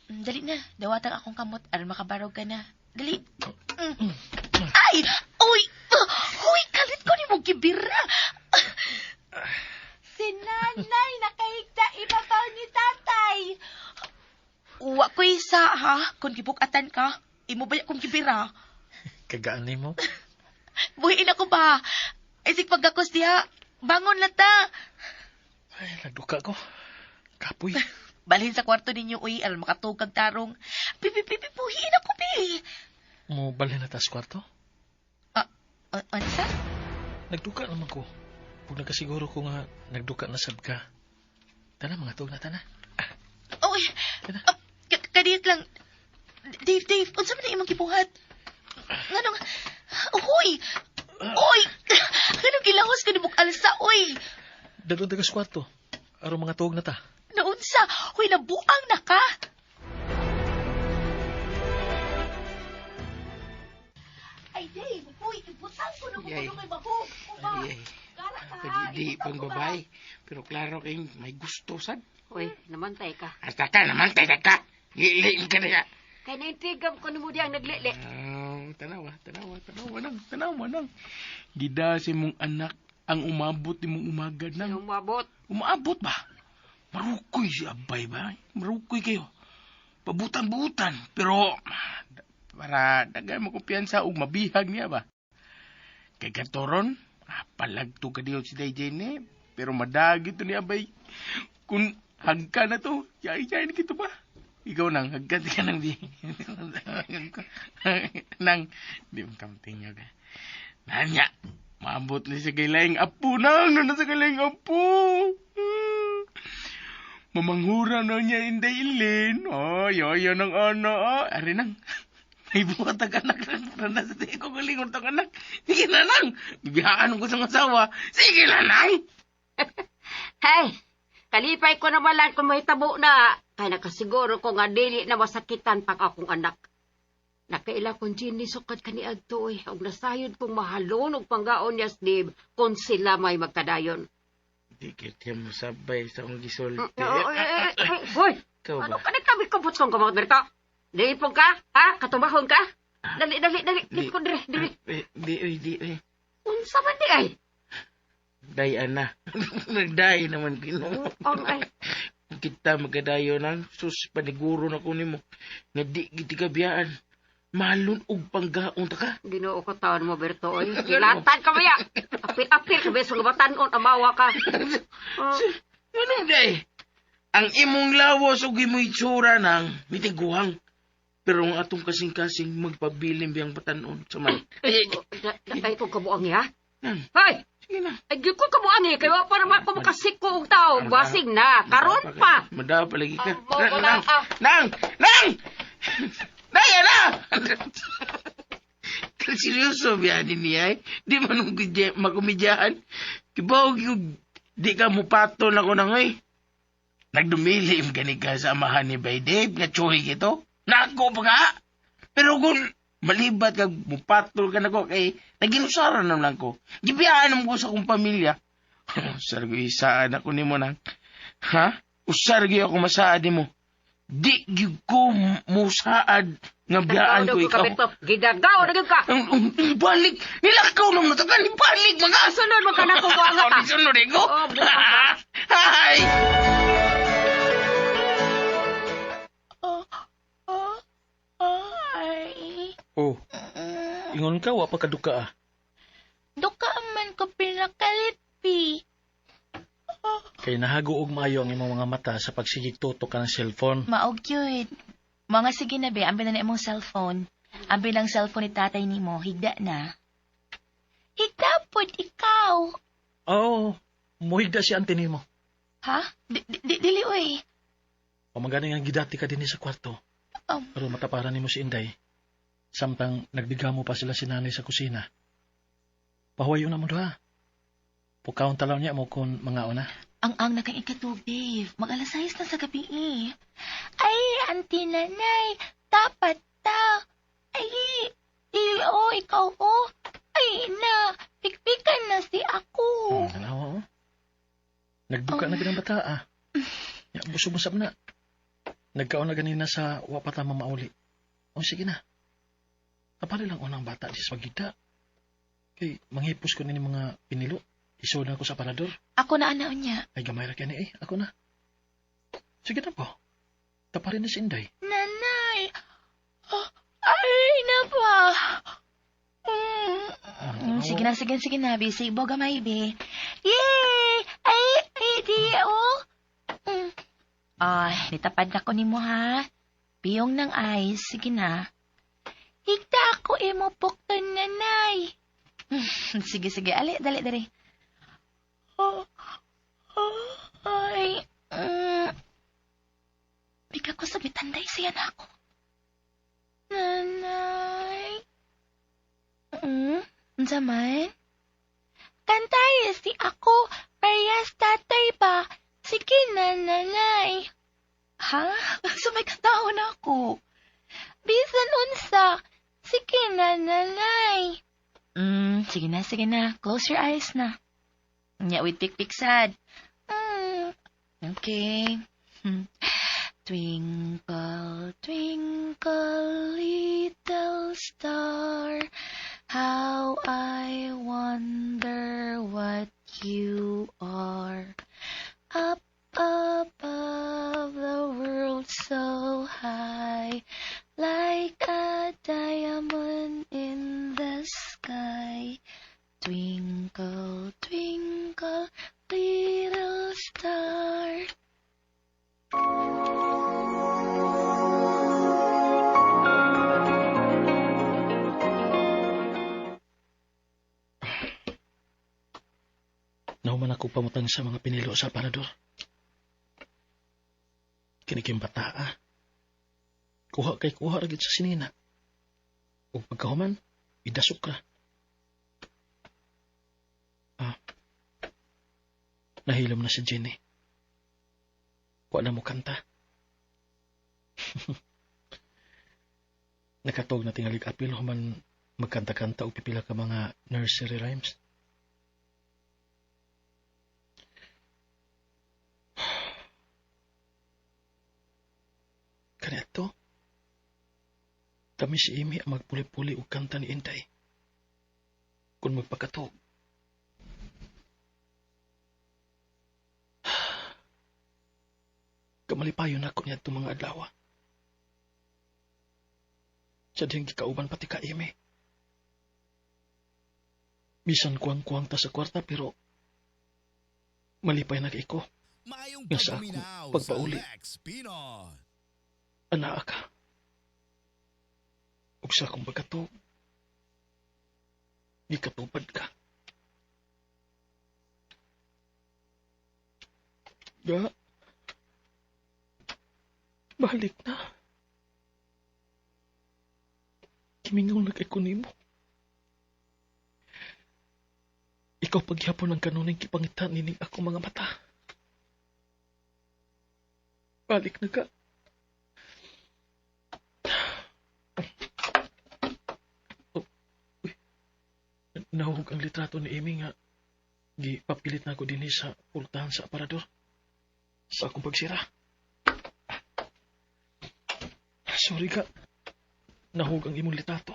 Dali na, dawatang akong kamot aron makabarog ka na. Dali. Ay! Uy! Uy, kalit ko nimo gibira. Si nanay, nakahigda ibabaw ni tatay. Wa ko isa ha, kung gibukatan ka, imo ba kong gibira? Kagaan ni mo. Buhiin ako ba? Ay, sig pagkakos diha. Bangon na ta. Ay, nagduka ko. Kapoy. Balhin sa kwarto ninyo, uy, aron makatug kag tarong. Pipi, pipi, buhiin ako, pi. Mo balhin na tas kwarto? Ah, unsa? Nagduka naman ko. Pag nagkasiguro ko nga nagduka na sab ka. Tana, mga tug na, tana. Uy, Tana. ah, kadiyot lang. Dave, Dave, unsa man ang imong gibuhat? Nganong, uy! Uy! Nganong gilahos ka ni alsa, uy? Dadon tagas kwarto. Aron mga tuog na ta. Naunsa? Uy, nabuang na ka. Ay, Dave, uy, ibutang ko na Yay. kung kay bago. Uba, Ay, ay. gara ka. Pwede di ibutang pang ko ba? babae. Pero klaro kayong may gusto sad. Uy, namantay ka. Hasta ka naman, tayo ka. Ngiliin ka na. Kay naintigam ko nimo diyang naglili. Ah, tanawa, tanawa, tanawa nang, tanawa nang. Gida si mong anak ang umabot ni mong umagad nang. Umabot. Umaabot ba? Marukoy si Abay ba? Marukoy kayo. Pabutan-butan. Pero, para dagay mo kumpiyansa og mabihag niya ba? Kay katoron, palagto ka diyo si Day Jane eh. Pero madagi to ni Abay. Kung hagka na to, yay-yay na kito ba? Ikaw nang, hagka ka nang di. Nang, di mo kamtingyo ka. Nanya, maabot ni sa kailaing apo nang, na sa kailaing apo. Mamanghura na niya inday ilin. Ay, ay, ay, ng ana. Ah. Ari nang, may buhat ang anak na na sa ko galingon tong anak. Sige na nang, bibihaan ko sa asawa. Sige na nang. Hey, kalipay ko naman lang kung mahitabo na. Kay nakasiguro ko nga dili na masakitan pang akong anak. Nakaila kong Jenny sukad kaniadto eh. Og nasayod kong mahalon og panggaon niya Dave kung sila may magkadayon. Di kita mo sabay sa akong gisulti. Hoy, Ikaw ano ba? ka nagtabi kapot kong kamot ka? Dili po ka? Ha? Katumahon ka? Dali, dali, dali. Di ko dire, dire. Eh, Di, di, di, di. Unsa man di ay? Day, ana. Nagday naman kino. Ang ay. Kita magkadayo nang sus paniguro na ko nimo. Nga di giti kabiyaan. Mahalon og panggaon ta ka. Ginoo ko taon mo, Berto. Oy. Kilatan ka maya. Apil-apil ka beso nga batanon, amawa ka. Oh. Ano day? Ang imong lawas ug imong itsura nang mitiguhang. Pero ang atong kasing-kasing magpabilin biyang batanon sa man. Dakay ko kabuang ya. Nang, Hoy! sige na. Ay, gyud ko kabuang eh. Kaya pa naman ko makasiko og tao. Basig na. Karon pa. Madawa pa lagi ka. Ah, mo- wala, Nang, ah. nang, nang! Nang, na! Seryoso biya ni niya eh. Di man makumidyahan. Kibaw yung di ka mupatol ako nang eh. Nagdumilim gani ka sa amahan ni Bay Dave nga tsuhi kito. Nako pa nga. Pero kung Malibat kag mupatol ka nako kay naginusaran na lang ko. Gibiyaan naman ko sa akong pamilya. Usar ko isaan ako nimo nang. Ha? Usar gyud ako masaad nimo. Di gyud ko musaad nga biyaan ko ikaw. Gidagaw na gyud ka. Balik! Nilakaw naman na ka! Balik mga! Sunod mo ka na kung buanga ka. Sunod ko! Oh, buang ka. Hi! Ay. Oh, ingon ka, wa pa kaduka ah. Duka man ko pinakalit, pi. Kay nahago og maayo ang imong mga mata sa pagsigig tutok ka ng cellphone. Maog yun. Mga sige na be, ambi na na imong cellphone. Ambi lang cellphone ni tatay nimo, higda na. Higda pod ikaw. Oo, muhigda si auntie nimo. Ha? Dili oy. O magani nga gidati ka dinhi sa kwarto. Pero mataparan nimo si Inday. Samtang nagdigamo pa sila si nanay sa kusina. Pahuwayo na mo duha. Pukawon talaw niya mo kung mga una. Ang na kang ikatug, Dave. Mag-alas 6 na sa gabi eh. Ay, auntie nanay, dapat ta. Ay, dili oh, ikaw oh. Ay na, pikpikan na si ako. Tanawa oh. Nagduka na ganang bata ah. Ya, busog-busab na. Nagkaon na ganina sa wapata mamauli. O sige na. Kapari lang unang bata di sa pagita. Kay manghipos ko nini mga pinilo. Isuod na ko sa parador. Ako na anaon niya. Ay gamay ra kani eh. Ako na. Sige na po. Taparin na si Inday. Nanay. Oh, ay na ba? Sige na, sige, sige na. Busy bo gamay be. Yay! Ay, ay, di, oh. Ay, nitapad na ko nimo ha. Piyong ng ice, sige na. Higta ako imo pukton, nanay. Sige, sige, ali, dali, dali. Oh, oh, ay, Bigla ko sa mitanday siya na ako. Nanay. Unsa man? Kantay si ako, parehas tatay ba? Sige na, nanay. Ha? So may kantaon ako. Bisan unsa. Sige na, nanay. Sige na, sige na. Close your eyes na. Nya with pik-pik sad. Okay. Twinkle, twinkle, little star, how I wonder what you are. Up above the world so high, like a diamond in the sky. Twinkle, twinkle, little star. Nauman ako pamutang sa mga pinilo sa aparador. Kinikim bata, ah. Kuha kay kuha ragid sa sinina. Ug pagkahuman, idasok ra. Ah. Nahilom na si Jenny. Kuha na mo kanta. Nakatog na tingalig apil human magkanta-kanta og pipila ka mga nursery rhymes. Kaniadto, kami si Amy ang magpuli-puli og kanta ni Inday. Kung magpakatog. Kamalipayon ako niya itong mga adlaw. Sa diyang gikauban pati ka, Amy. Bisan kuwang-kuwang ta sa kwarta pero malipay na kay ko. Nga sa akong pagpauli. Anaa ka. Ug sa akong pagkatug, gikatupad ka. Ga, balik na. Kimingaw na kay kunimo. Ikaw pagyapon ang kanuning kipangitan nining akong mga mata. Balik na ka. Nahug ang litrato ni Amy nga gipapilit na ako dinhi sa pultahan sa aparador sa akong pagsira. Sorry ka. Nahug ang imong litrato.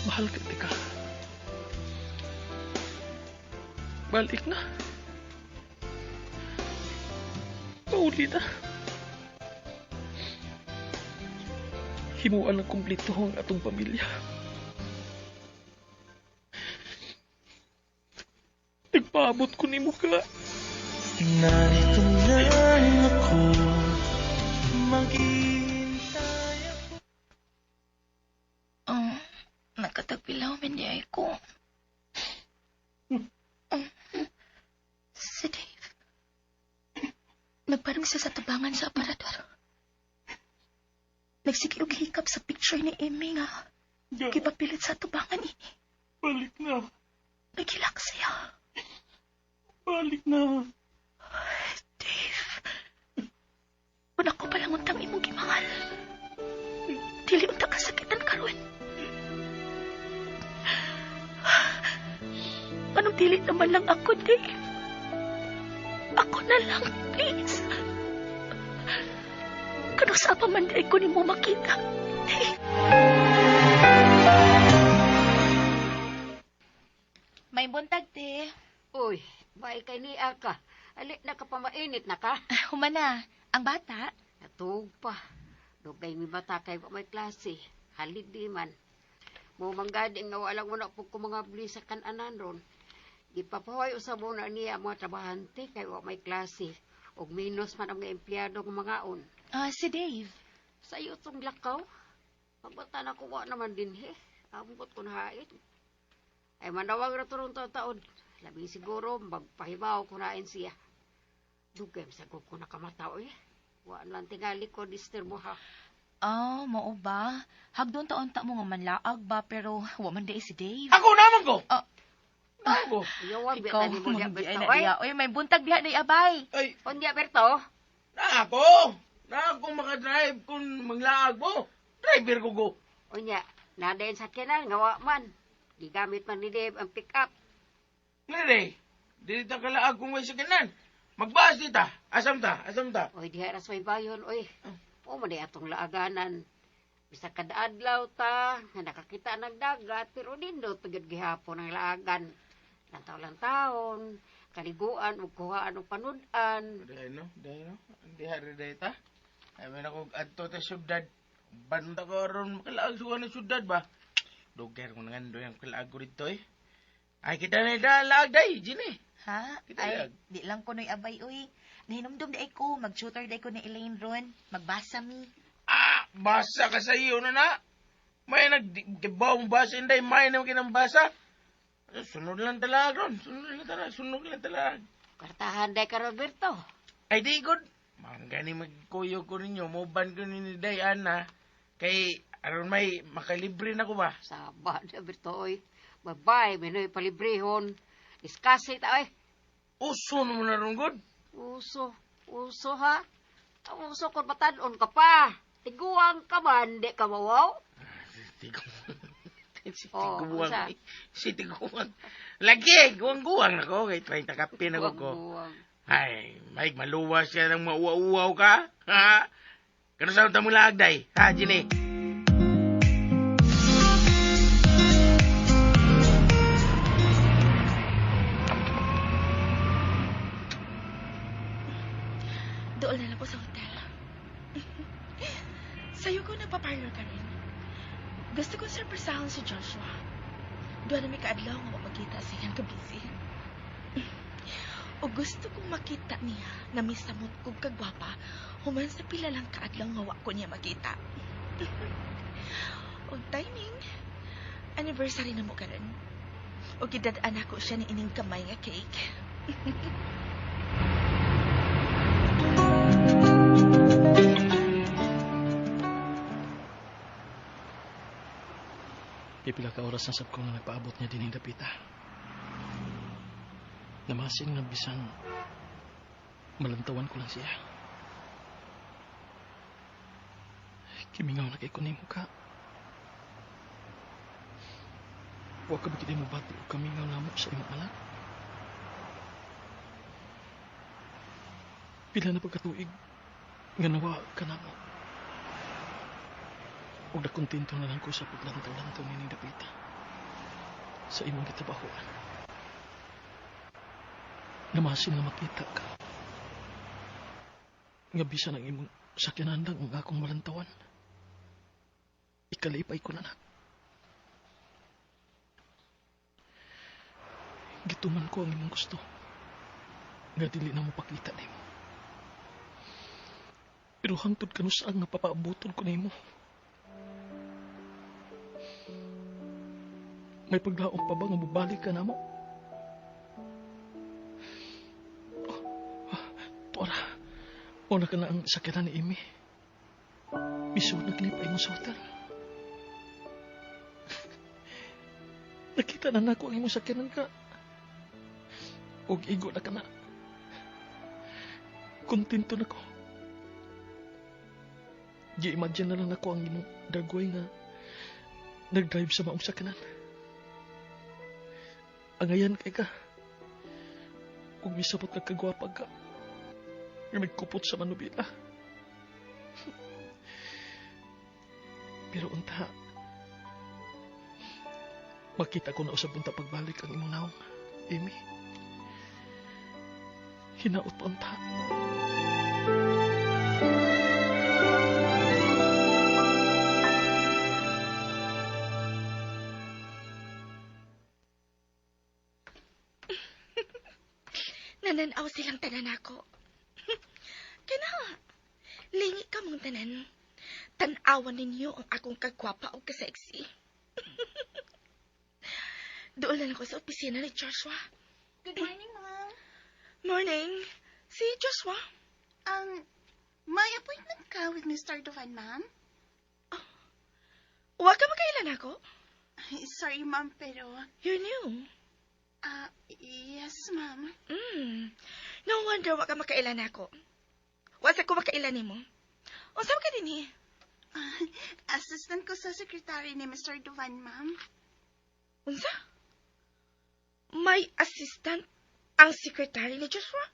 Mahal ka, tika. Balik na. Pauli na. Himuan ang kumplito ang atong pamilya. Nagpaabot ko ni mukha. Narito lang ako, maghihintay ako. Nakatagpilaw man niya ko. Si Dave. Nagparang siya sa tubangan sa aparador. Nagsige og hikap sa picture ni Emmy nga. Gipapilit sa tubangan ini. Balik na. Nagilak siya. Balik na. Dave. Una ko palang untang imong gimahal. Dili unta kasakitan karon. Anong dili naman lang ako, Dave? Ako na lang, please. Kano sa pa man di ko nimo makita, Dave. May buntag, te. Uy, bay kay niya ka. Ali na ka pa mainit na ka. Humana, ang bata. Natuog pa. Dugay mi bata kay wa may klase. Halid di man. Mo manggadi nga wala mo na po ko mga bli sa kananan ron. Gipapahuway usab mo na niya ang mga trabahante kay wa may klase. Og minus man ang mga empleyado ng mga on. Si Dave. Sa iyo tong lakaw. Pagbata na ko wa naman din he. Ambot ko na hait. Ay manawag ra turong taon. Labi siguro magpahibaw ko nain siya. Dugay sa ko nakamataw eh. Wa lang tingali ko disturbo ha. Ah, mao ba? Hagdon taon ta mo nga manlaag ba pero wa man di si Dave. Ako naman ko. Ako. Yawa Ikaw, beta ni mo diya manggiay Berto na ay. diya. Oy, may buntag diha na abay. Ay, Unya Berto. na ako. Na ako makadrive kung manglaag mo. Driver ko go. Unya, nadayon sa kinan nga wa man. Gigamit man ni Dave ang pick up. Ngere, dili ta kalaag kung may sakanan. Magbahas dita. Asam ta, asam ta. Oy, diha ra sa may bayon oy. O man di atong laaganan. Bisag kada adlaw ta nga nakakita ng dagat pero nindot pagid gihapon ang laagan. Lantaw-lantawon, kaliguan ug kuhaan og panud-an. Dahil no, dahil no. Diha rin dahil ta. Ay, may ako adto ta syudad. Banda ko ron makalaag suwa ng syudad ba? Dugay ko nangandoy ang kalaag ko dito eh. Ay, kita na laag day, Ginny. Ha? Kita Ay, laag. di lang ko noy abay uy. Nahinumdum di ay ko, mag-shooter di ko ni Elaine ron. Magbasa mi. Ah, basa ka sa iyo na na. May naggibaw mong basa, inday, may naman kinang basa. Sunod lang talaga ron. Sunod lang talaga, sunod lang talaga. Kartahan day ka Roberto. Ay, di good. Manggani magkuyo ko ninyo, moban ko ni Diana. Kay, aron may makalibre na ko ba? Saba na Berto oy. Bye-bye, minoy palibrehon. Diskase ta oy. Uso na mo na ron, good. Uso, uso ha. Ang uso kung matadon ka pa. Tiguang ka man, di ka mawaw. Si Oh, tiguang. unsa? Si tiguang. Lagi, guwang-guwang na ko. Kay 30 kape na ko ko. Guwang-guwang. Ay, Mike, maluwas siya ng mauwa-uwaw ka. Ha? Kano sa mo laag, day? Ha, Ginny? Dool na lang ko sa hotel. Sa'yo ko nagpa-parlor ka rin. Gusto kong surpresahon si Joshua. Doon na may kaadlaw nga mapagkita sa iyang kabisi. O gusto kong makita niya na misamot kong kagwapa human sa pila lang kaadlaw nga wa ko niya makita. Og timing, anniversary na mo karon. O gidad-an ako siya ni ining kamay nga cake. Pipila ka oras na sab ko nga nagpaabot niya din dapita. Namasin nga bisan malantawan ko lang siya. Kimingaw na kay ko nimo ka. Wa ka ba gid mo bati og kamingaw namo sa imong anak? Pila na pagkatuig nga nawa ka namo. Ug nakontento na lang ko sa paglantaw-lantaw nining dapita sa imong gitabahoan. Namasin nga makita ka. Nga bisan ang imong sakyanan lang ang akong malantawan. Ikalipay ko na na. Gituman ko ang imong gusto. Nga dili na mapakita nimo. Pero hangtod kanusang nga papaabuton ko nimo. May paglaom pa ba nga mobalik ka namo? Tuara, una ka na ang sakyanan ni Amy. Misud na kini pa imo sa hotel. Nakita na nako ang imong sakyanan ka. Og igo na ka na. Kontento na ko. Gi-imagine na lang ako ang imong dagway nga nag-drive sa maong sakyanan. Angayan kay ka. Kung misabot ka kagwapa ka, nga nagkupot sa manubila. Pero unta, makita ko na usab unta pagbalik ang imong naong, Amy. Hinaot pa unta. Nananaw silang tanan ako. Kana, lingi ka mong tanan. Tanawan ninyo ang akong kagwapa o kaseksi. Doon lang ako sa opisina ni Joshua. Good morning, ma'am. Morning. Si Joshua? May appointment ka with Mr. Dovan, ma'am? Oh, huwag ka magkailan ako. Sorry, ma'am, pero... You're new. Yes, ma'am. No wonder wa ka makailan ako. Wa sa ko makailan nimo. Unsa ka dinhi? Assistant ko sa secretary ni Mr. Dovan, ma'am. Unsa? May assistant ang secretary ni Joshua?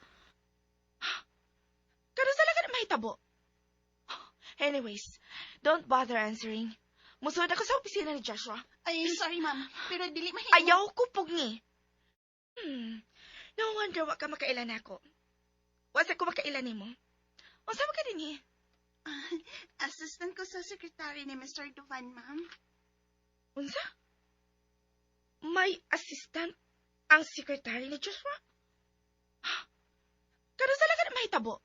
Kano sa lagan mahitabo? Anyways, don't bother answering. Musulod ako sa opisina ni Joshua. Ay, sorry, ma'am. Pero dili mahimo. Ayaw ko pugni. No wonder wa ka makailan ako. Wa sa ko makailan nimo. Unsa man ka dinhi? Assistant ko sa secretary ni Mr. Dovan, ma'am. Unsa? May assistant ang secretary ni Joshua? Kano sa lagan mahitabo?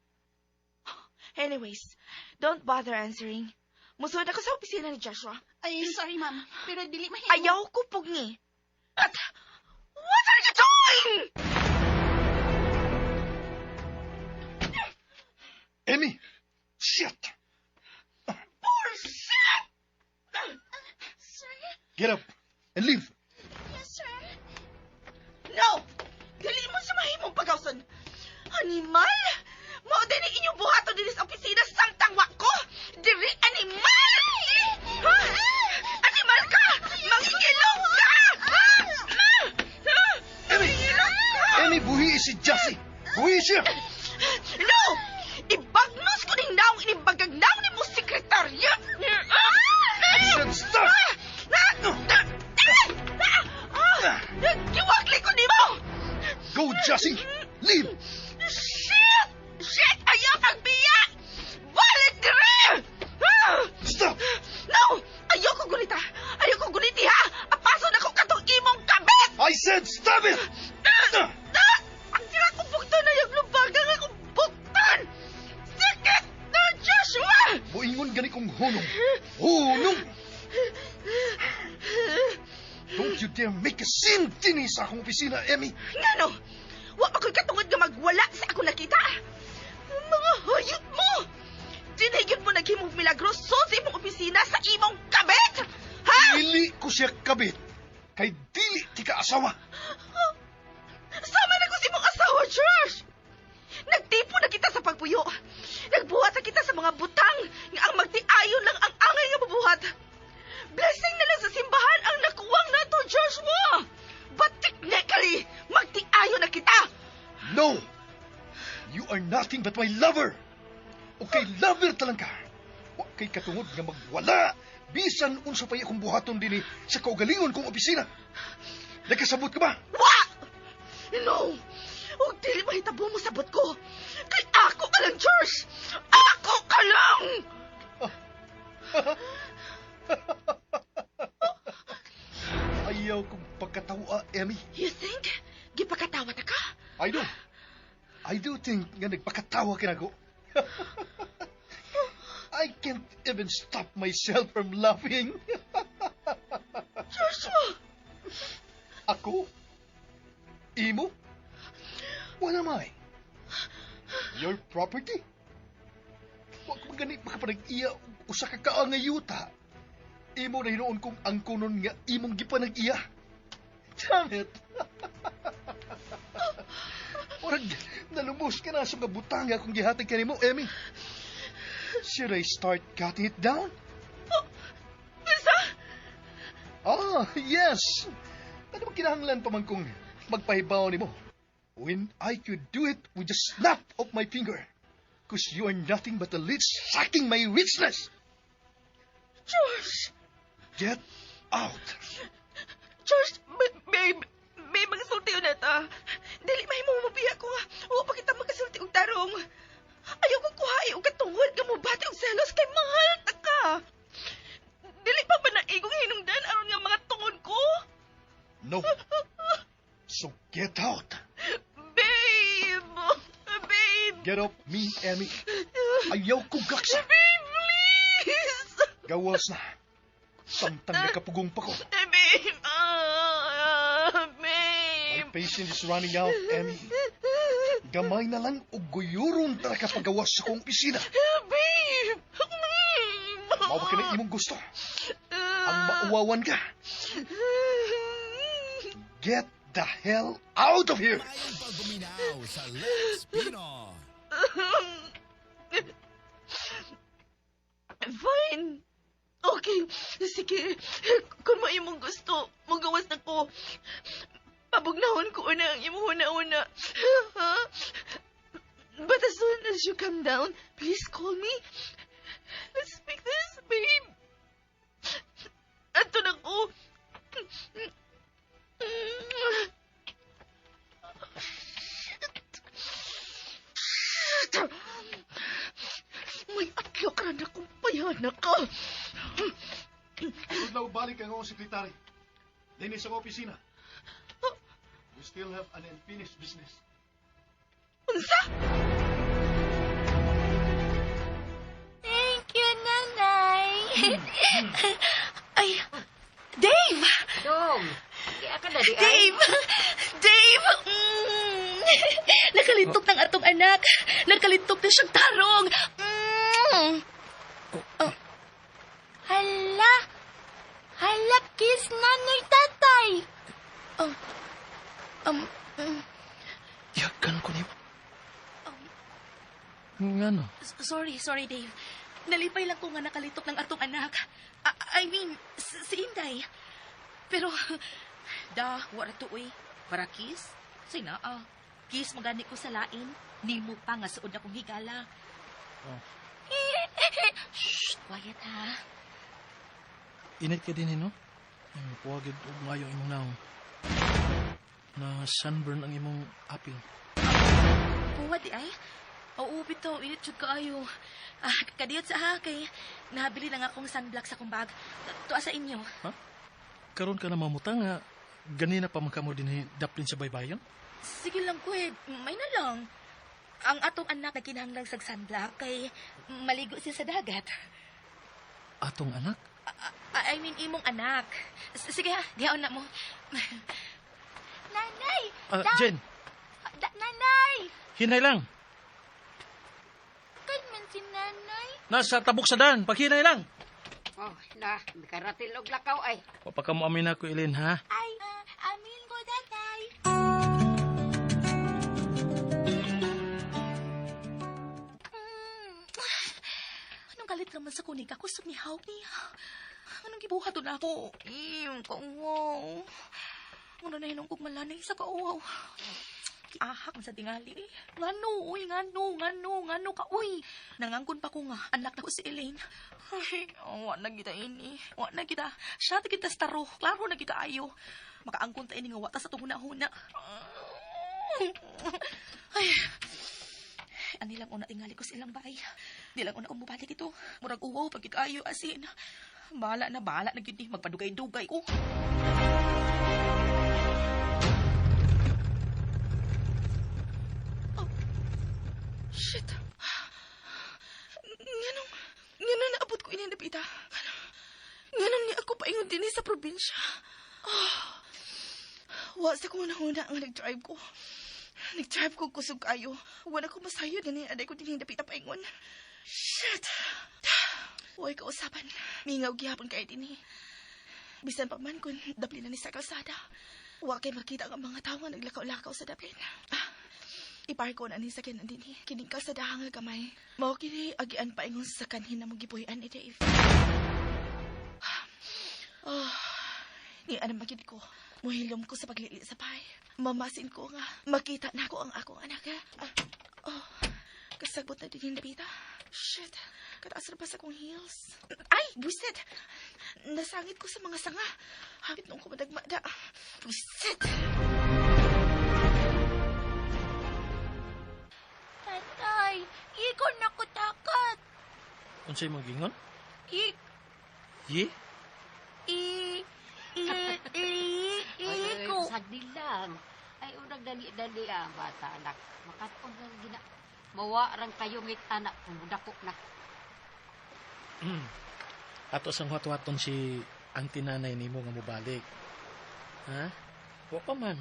Anyways, don't bother answering. Musulod ako sa opisina ni Joshua. Ay, sorry, ma'am. Pero dili mahimo. Ayaw ko pugni. At what are you doing? Amy! Shit! Bullshit! Sir? Get up and leave. Yes, sir. No! Dili mo siya mahimong pagawson. Animal! Mao din ang inyong buhaton din sa opisina samtang wa ko! Diri animal! Ha? Animal ka! Mangingilong ka! Ha? Ha? Amy! Amy, buhi si Jassy! Buhi siya! No! Ibagnos ko ning naong inibagag naong ni mo sekretarya! I said stop! Giwagli ko nimo! Go, Jassy! Leave! Shit! Shit! Ayaw pagbiya! Balik dire! Stop! No! Ayaw ko gulita! Ayaw ko guliti, ha! Apaso na ko katong imong kabit! I said stop it! Ang sira kong bukton na yung lubagang akong bukton! Sakit na, Joshua! Buingon gani kong hunong! Hunong! Don't you dare make a scene dinhi sa akong opisina, Emmy! Ngano? Wa pa ko'y katungod nga magwala sa akong nakita! Mga hayop mo! Dinhigit mo naghimong milagro sa imong opisina sa imong kabit! Ha? Dili ko siya kabit! Kay dili ti ka asawa! Sama na ko sa imong asawa, Josh! Nagtipo na kita sa pagpuyo. Nagbuhat sa kita sa mga butang nga ang magtiayon lang ang angay nga mabuhat. Blessing na lang sa simbahan ang nakuwang nato, Joshua. But technically, magtiayon na kita. No! You are nothing but my lover! Okay, lover talang ka. Wa kay katungod nga magwala. Bisan unsa pa'y akong buhaton dinhi sa kaugalingon kong opisina. Nakasabot ka ba? Wa! No! Ug dili mahitabo mo sabot ko. Kay ako ka lang, George! Ako ka lang! Ayaw kong pagkatawa, Emmy. You think? Gipakatawa ta ka? I do. I do think nga nagpakatawa ka nako. I can't even stop myself from laughing. Joshua! Ako? Imo? What am I? Your property? Wa ko gani makapanag-iya og usa ka kaangayuta. Imo na hinuon kong angkonon nga imong gipanag-iya. Damn it! Murag, nalumos ka na sa mga butanga kung gihatag kanimo, Emmy. Should I start cutting it down? Unsa? Ah, yes! Ano ba kinahanglan pa man kung magpahibaw nimo? When I could do it with the snap of my finger. 'Cause you are nothing but a leech sucking my richness. George! Get out! George, babe, babe, magsulti na ta. Dili mahimo mo biya ko nga. Wa pa kita magkasulti og tarong. Ayaw ko kuhae og katungod nga mobati og selos kay mahal ta ka. Dili pa ba naigong hinungdan aron nga mga tungod ko? No. So get out. Babe! Babe! Get off me, Emmy. Ayaw kong gaksa. Babe, please! Gawas na. Samtang nakapugong pa ko. Babe! Ah, My babe! patience is running out, Emmy. Gamay na lang og guyuron tara ka pagawas sa kong opisina. Babe! Babe! Mao ba ka na imong gusto? Ang mauwawan ka. Get the hell out of here! Pagpaminaw sa Let's Pinoy. Fine. Okay, sige. Kung mo imong gusto, mugawas na ko. Pabugnahon ko una ang imong huna-huna. But as soon as you come down, please call me. Let's speak this, babe. Ato na ko. Shit! May atlok ra na kong payana ka. Sudlaw balik ang akong sekretary. Dinhi sa akong opisina. We still have an unfinished business. Unsa? Thank you, Nanay. Ay, Dave! Dong, kaya ka na di ay. Dave! Dave! Nakalitok ng atong anak. Nakalitok na siyang tarong. Oh. Hala! Hala, kiss nanay tatay! Oh. Yakan ko niyo. Ngano? Sorry, sorry, Dave. Nalipay lang ko nga nakalitok ng atong anak. I mean, si Inday. Pero, da, wala to, uy. Para kiss? Say naa. Kiss magani ko sa lain. Nimo pa nga suod akong higala. Oh. Shh, quiet ha. Init ka din, eh, no? Ay, mapuwagid og maayo imong naong. Na sunburn ang imong apil. Puwa di ay. Oo, bitaw, init jud kaayo. Ah, kadiyot sa ha, kay nabili na nga akong sunblock sa akong bag. Tuwa sa inyo. Ha? Karon ka na mamutang nga, ganina pa man kamo din daplin sa baybayon? Sige lang ko eh, may na lang. Ang atong anak na kinahanglan sa sunblock kay maligo siya sa dagat. Atong anak? I mean, imong anak. Sige ha, dihaon na mo. Nanay! Jen! Nanay! Hinay lang. Kan man si nanay. Nasa tabok sa daan, paghinay lang. Oh, na, mikaratil og lakaw ay. Wa pa ka mo amin ako, Eileen, ha? Ay, amin ko, tatay. man sa kunig ako sa nihawk niya. Anong gibuhat na ako? Kauwaw. Muna na hinong kong malanay sa kauwaw. Ahak man sa tingali eh. Ngano, uy, ngano ka, uy. Nangangkon pa ko nga, anak na ko si Elaine. Ay, oh, wa na kita ini. Wa na kita. Siya ta kita staro. Klaro na kita ayo. Makaangkon ta ini nga wa ta sa tunguna-huna. Ay, ani lang una tingali ko sa ilang bahay. Di lang una ko mubalik ito. Murag uwaw pag ayo asin. Bahala na gid ni magpadugay-dugay ko. Oh, shit. Nganong naabot ko ini napita. Nganong ni ako paingon dinhi sa probinsya. Oh, wa sa ko nahuna nga nag-drive ko. Nag-drive ko kusog kayo. Wala ko masayod gani aday ko dinhi dapita paingon. Shit. Huwag kausapan. Mingaw gihapon kayo dinhi. Bisan pa man kung daplin na ni sa kalsada. Huwag kay makita ang mga tao nga naglakaw-lakaw sa daplin. Iparko na ni sa kanan dinhi. Kining kalsada nga gamay. Mao kini agian paingon sa kanhin na magibuhian ni Dave. Oh, ni anang magid ko. Muhilom ko sa paglili sa pay. Mamasin ko nga. Makita na ko ang akong anak. Oh, kasagbot na din yung napita. Shit. Kataas na pa sa akong heels. Ay! Buisit! Nasangit ko sa mga sanga. Hapit nung kumadagmada. Buisit! Tatay, ikaw na ko takat. Unsay mong gingon? I... Ye? I... I... Ko. Sagdi lang. Ay, unang dali-dali ang bata, anak. Makatong lang gina. Mawa rang kayo ngit anak. Dako na. Ato sang huwat-huwaton si ang tinanay nimo nga mobalik. Ha? Wa pa man.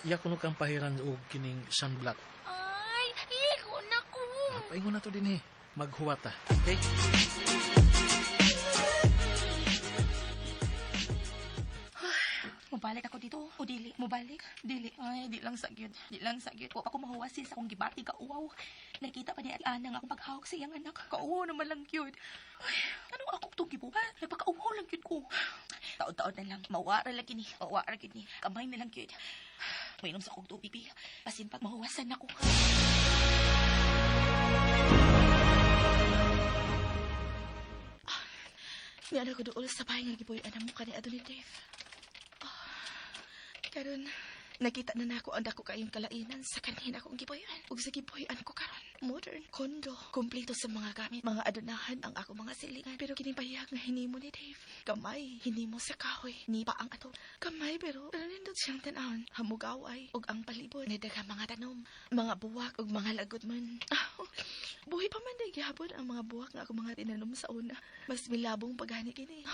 Iya kuno kang pahiran og kining sunblock. Ay, iko na ko. Paingon na to din eh. Maghuwata. Okay? Mubalik ako dito. O dili. Mubalik. Dili. Ay, di lang sagyod. Di lang sagyod. Wa pa ko mahuwasin sa akong gibati ka uwaw. Nakita pa ni Ana nga akong paghawak sa iyang anak. Kauwaw naman lang yun. Ay, anong ako itong gibuhat? Nagpakauwaw lang yun ko. Taon-taon na lang. Mawara lang kini. Mawara kini. Kamay na lang yun. Mainom sa akong tubig. Pasin pag mahuwasan ako. Nga na ko dool sa bahay nga gibuy-an ang mukha ni Ato ni Dave. Karon, nakita na nako ang dako kayong kalainan sa kanhin akong gibuy-an. Ug sa gibuy-an ko karon, modern condo, kompleto sa mga gamit, mga adunahan ang ako mga silingan. Pero kining pahiyag nga hinimo ni Dave, kamay hinimo sa kahoy, nipa ang ato. Kamay pero nindot siyang tan-awon, hamugaway ug ang palibot ni daghang mga tanom, mga buwak ug mga lagot man. Buhi pa man day gihapon ang mga buwak nga ako mga tinanom sa una. Mas milabong paghani kini.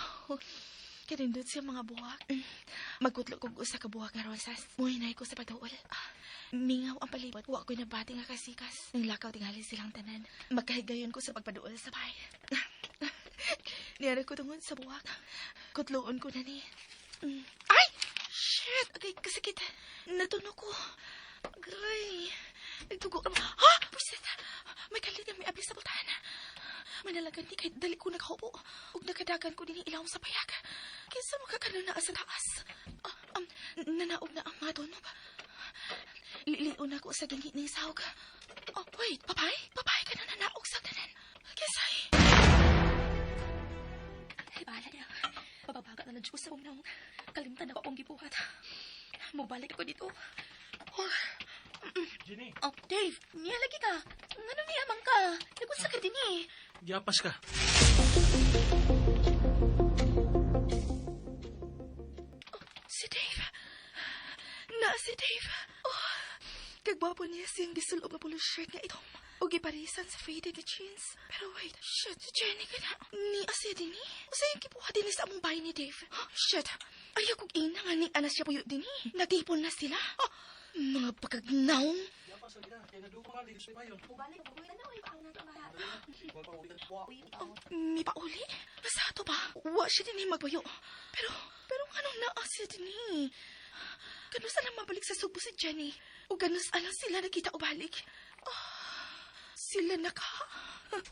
Kanindot siya mga buwak. Magkutlo kog usa ka buwak nga rosas. Muhinay ko sa pagduol. Mingaw ang palibot. Wa ko'y nabati nga kasikas. Nang lakaw tingali silang tanan. Magkahigayon ko sa pagpaduol sa bahay. Niyara ko tungod sa buwak. Kutloon ko na ni. Ay! Shit! Agay, kasakit. Natuno ko. Agay. Nagtugo ka. Ha? Pusit! May kalit nga may abli sa butahan. Manalagan ni kahit dali ko nakahupo. Ug nakadagan ko din ilawom sa payag. Kinsa makakano na sa taas. Nanaog na ang mga tunog. Lilion ako sa gingi ng sahog. Oh, wait, papay? Papay ka na nanaog sa tanan. Kinsay? Ay, bahala niya. Pababaga na lang siya sa unang. Kalimtan ako akong gibuhat. Mubalik ako dito. Oh. Jenny. Oh, Dave, niya lagi ka. Ngano niya man ka? Nagunsa ka din eh. Giapas ka. Oh, si Dave. Na si Dave. Oh, kagwapo niya siyang gisulob na polo shirt nga itom. O giparisan sa faded na jeans. Pero wait, shit, si Jenny ka na. Ni asya din eh. Usa yung kipuha din sa among bahay ni Dave. Oh, shit, ayaw kong ina nga ni anas siya puyo din eh. Nagtipon na sila. Oh, mga pagkagnaong. Oh, may pauli? Nasato ba? Wa siya din eh magbayo. Pero anong naasya din eh? Ganun sana mabalik sa Subo si Jenny. O ganun alang sila nakita o balik. Oh, sila naka.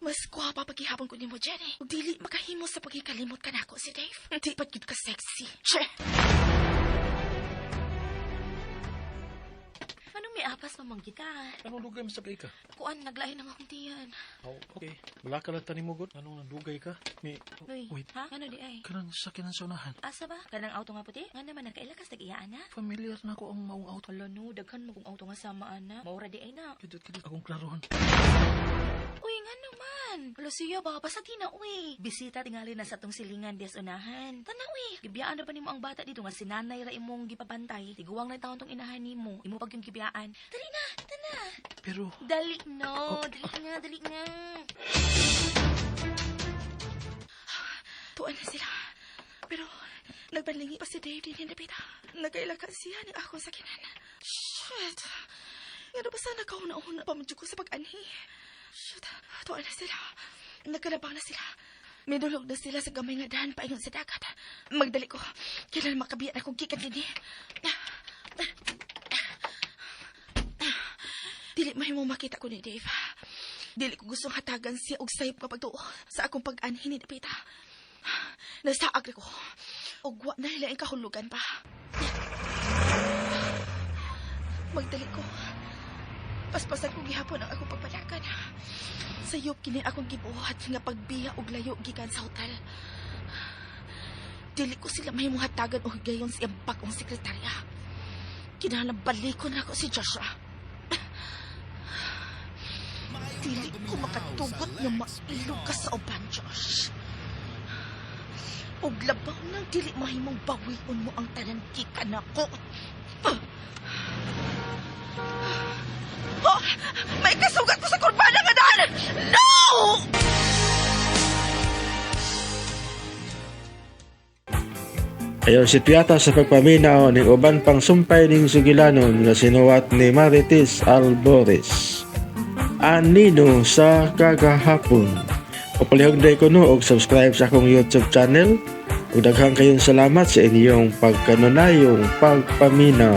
Mas gwapa paghihapon ko nimo, Jenny. Ug dili makahimo sa pagkikalimot ka nako si Dave. Di pa gyud ka sexy. Che! Anong may apas mamanggi ka? Anong dugay man sa kay ka? Kuan, naglain ang akong tiyan. Oh, okay. Wala ka lang tani mo, God. Anong nandugay ka? Mi, Uy, wait. ha? Ano di ay? Kanang sakyanan sa unahan. Asa ba? Kanang auto nga puti? Nga naman, nakaila ka sa tag-iya, ana? Familiar na ako ang maong auto. Hala no, daghan mo kung auto nga sama, ana. Maura di ay na. Kidot, kidot. Akong klarohan. Uy, nga naman. Hala siya ba? Basta di na, uy. Bisita tingali na sa tong silingan des unahan. Tana, uy. Gibiyaan na ba nimo ang bata dito nga sinanay ra imong gipabantay? Tiguang na taon tong inahan nimo. Imo pag yung gibiyaan. Dali na, tana. Pero, Dali no, dali nga, dali nga. Tuan na sila. Pero, nagpanlingi pa si Dave din dapita. Nagaila ka siya ni akong sakinan. Shit! Nga na ba sana kauna-una pa medyo ko sa pag-anhi? Shit! Tuan na sila. Nagkalabang na sila. Midulog na sila sa gamay nga dahan paingon sa dagat. Magdali ko. Kailan makabiyan akong gikan dinhi. Dili mahimo makita ko ni Dave. Dili ko gustong hatagan siya og sayop nga pagtuo sa akong pag-anhi ni Dapita. Nasaag ko. Og wa na hilaing kahulugan pa. Magdali ko. Paspasan ko gihapon ang akong pagpalakan. Sayop kini akong gibuhat nga pagbiya og layo gikan sa hotel. Dili ko sila mahimong hatagan og higayon sa iyang bag-ong sekretarya. Kinahanglan balikon nako si Joshua. Dili ko makatugot nga mailog ka sa uban, Josh. Og labaw nang dili mahimong bawion mo ang tanan gikan nako. Oh, may kasugat ko sa kurbana nga daan! No! Ayon si Piata sa pagpaminaw ning uban pang sumpay ning sugilanon nga sinuwat ni Marites Albores. Anino sa kagahapon. O palihog day ko no og subscribe sa akong YouTube channel. Ug daghang kayong salamat sa inyong pagkanunayong pagpaminaw.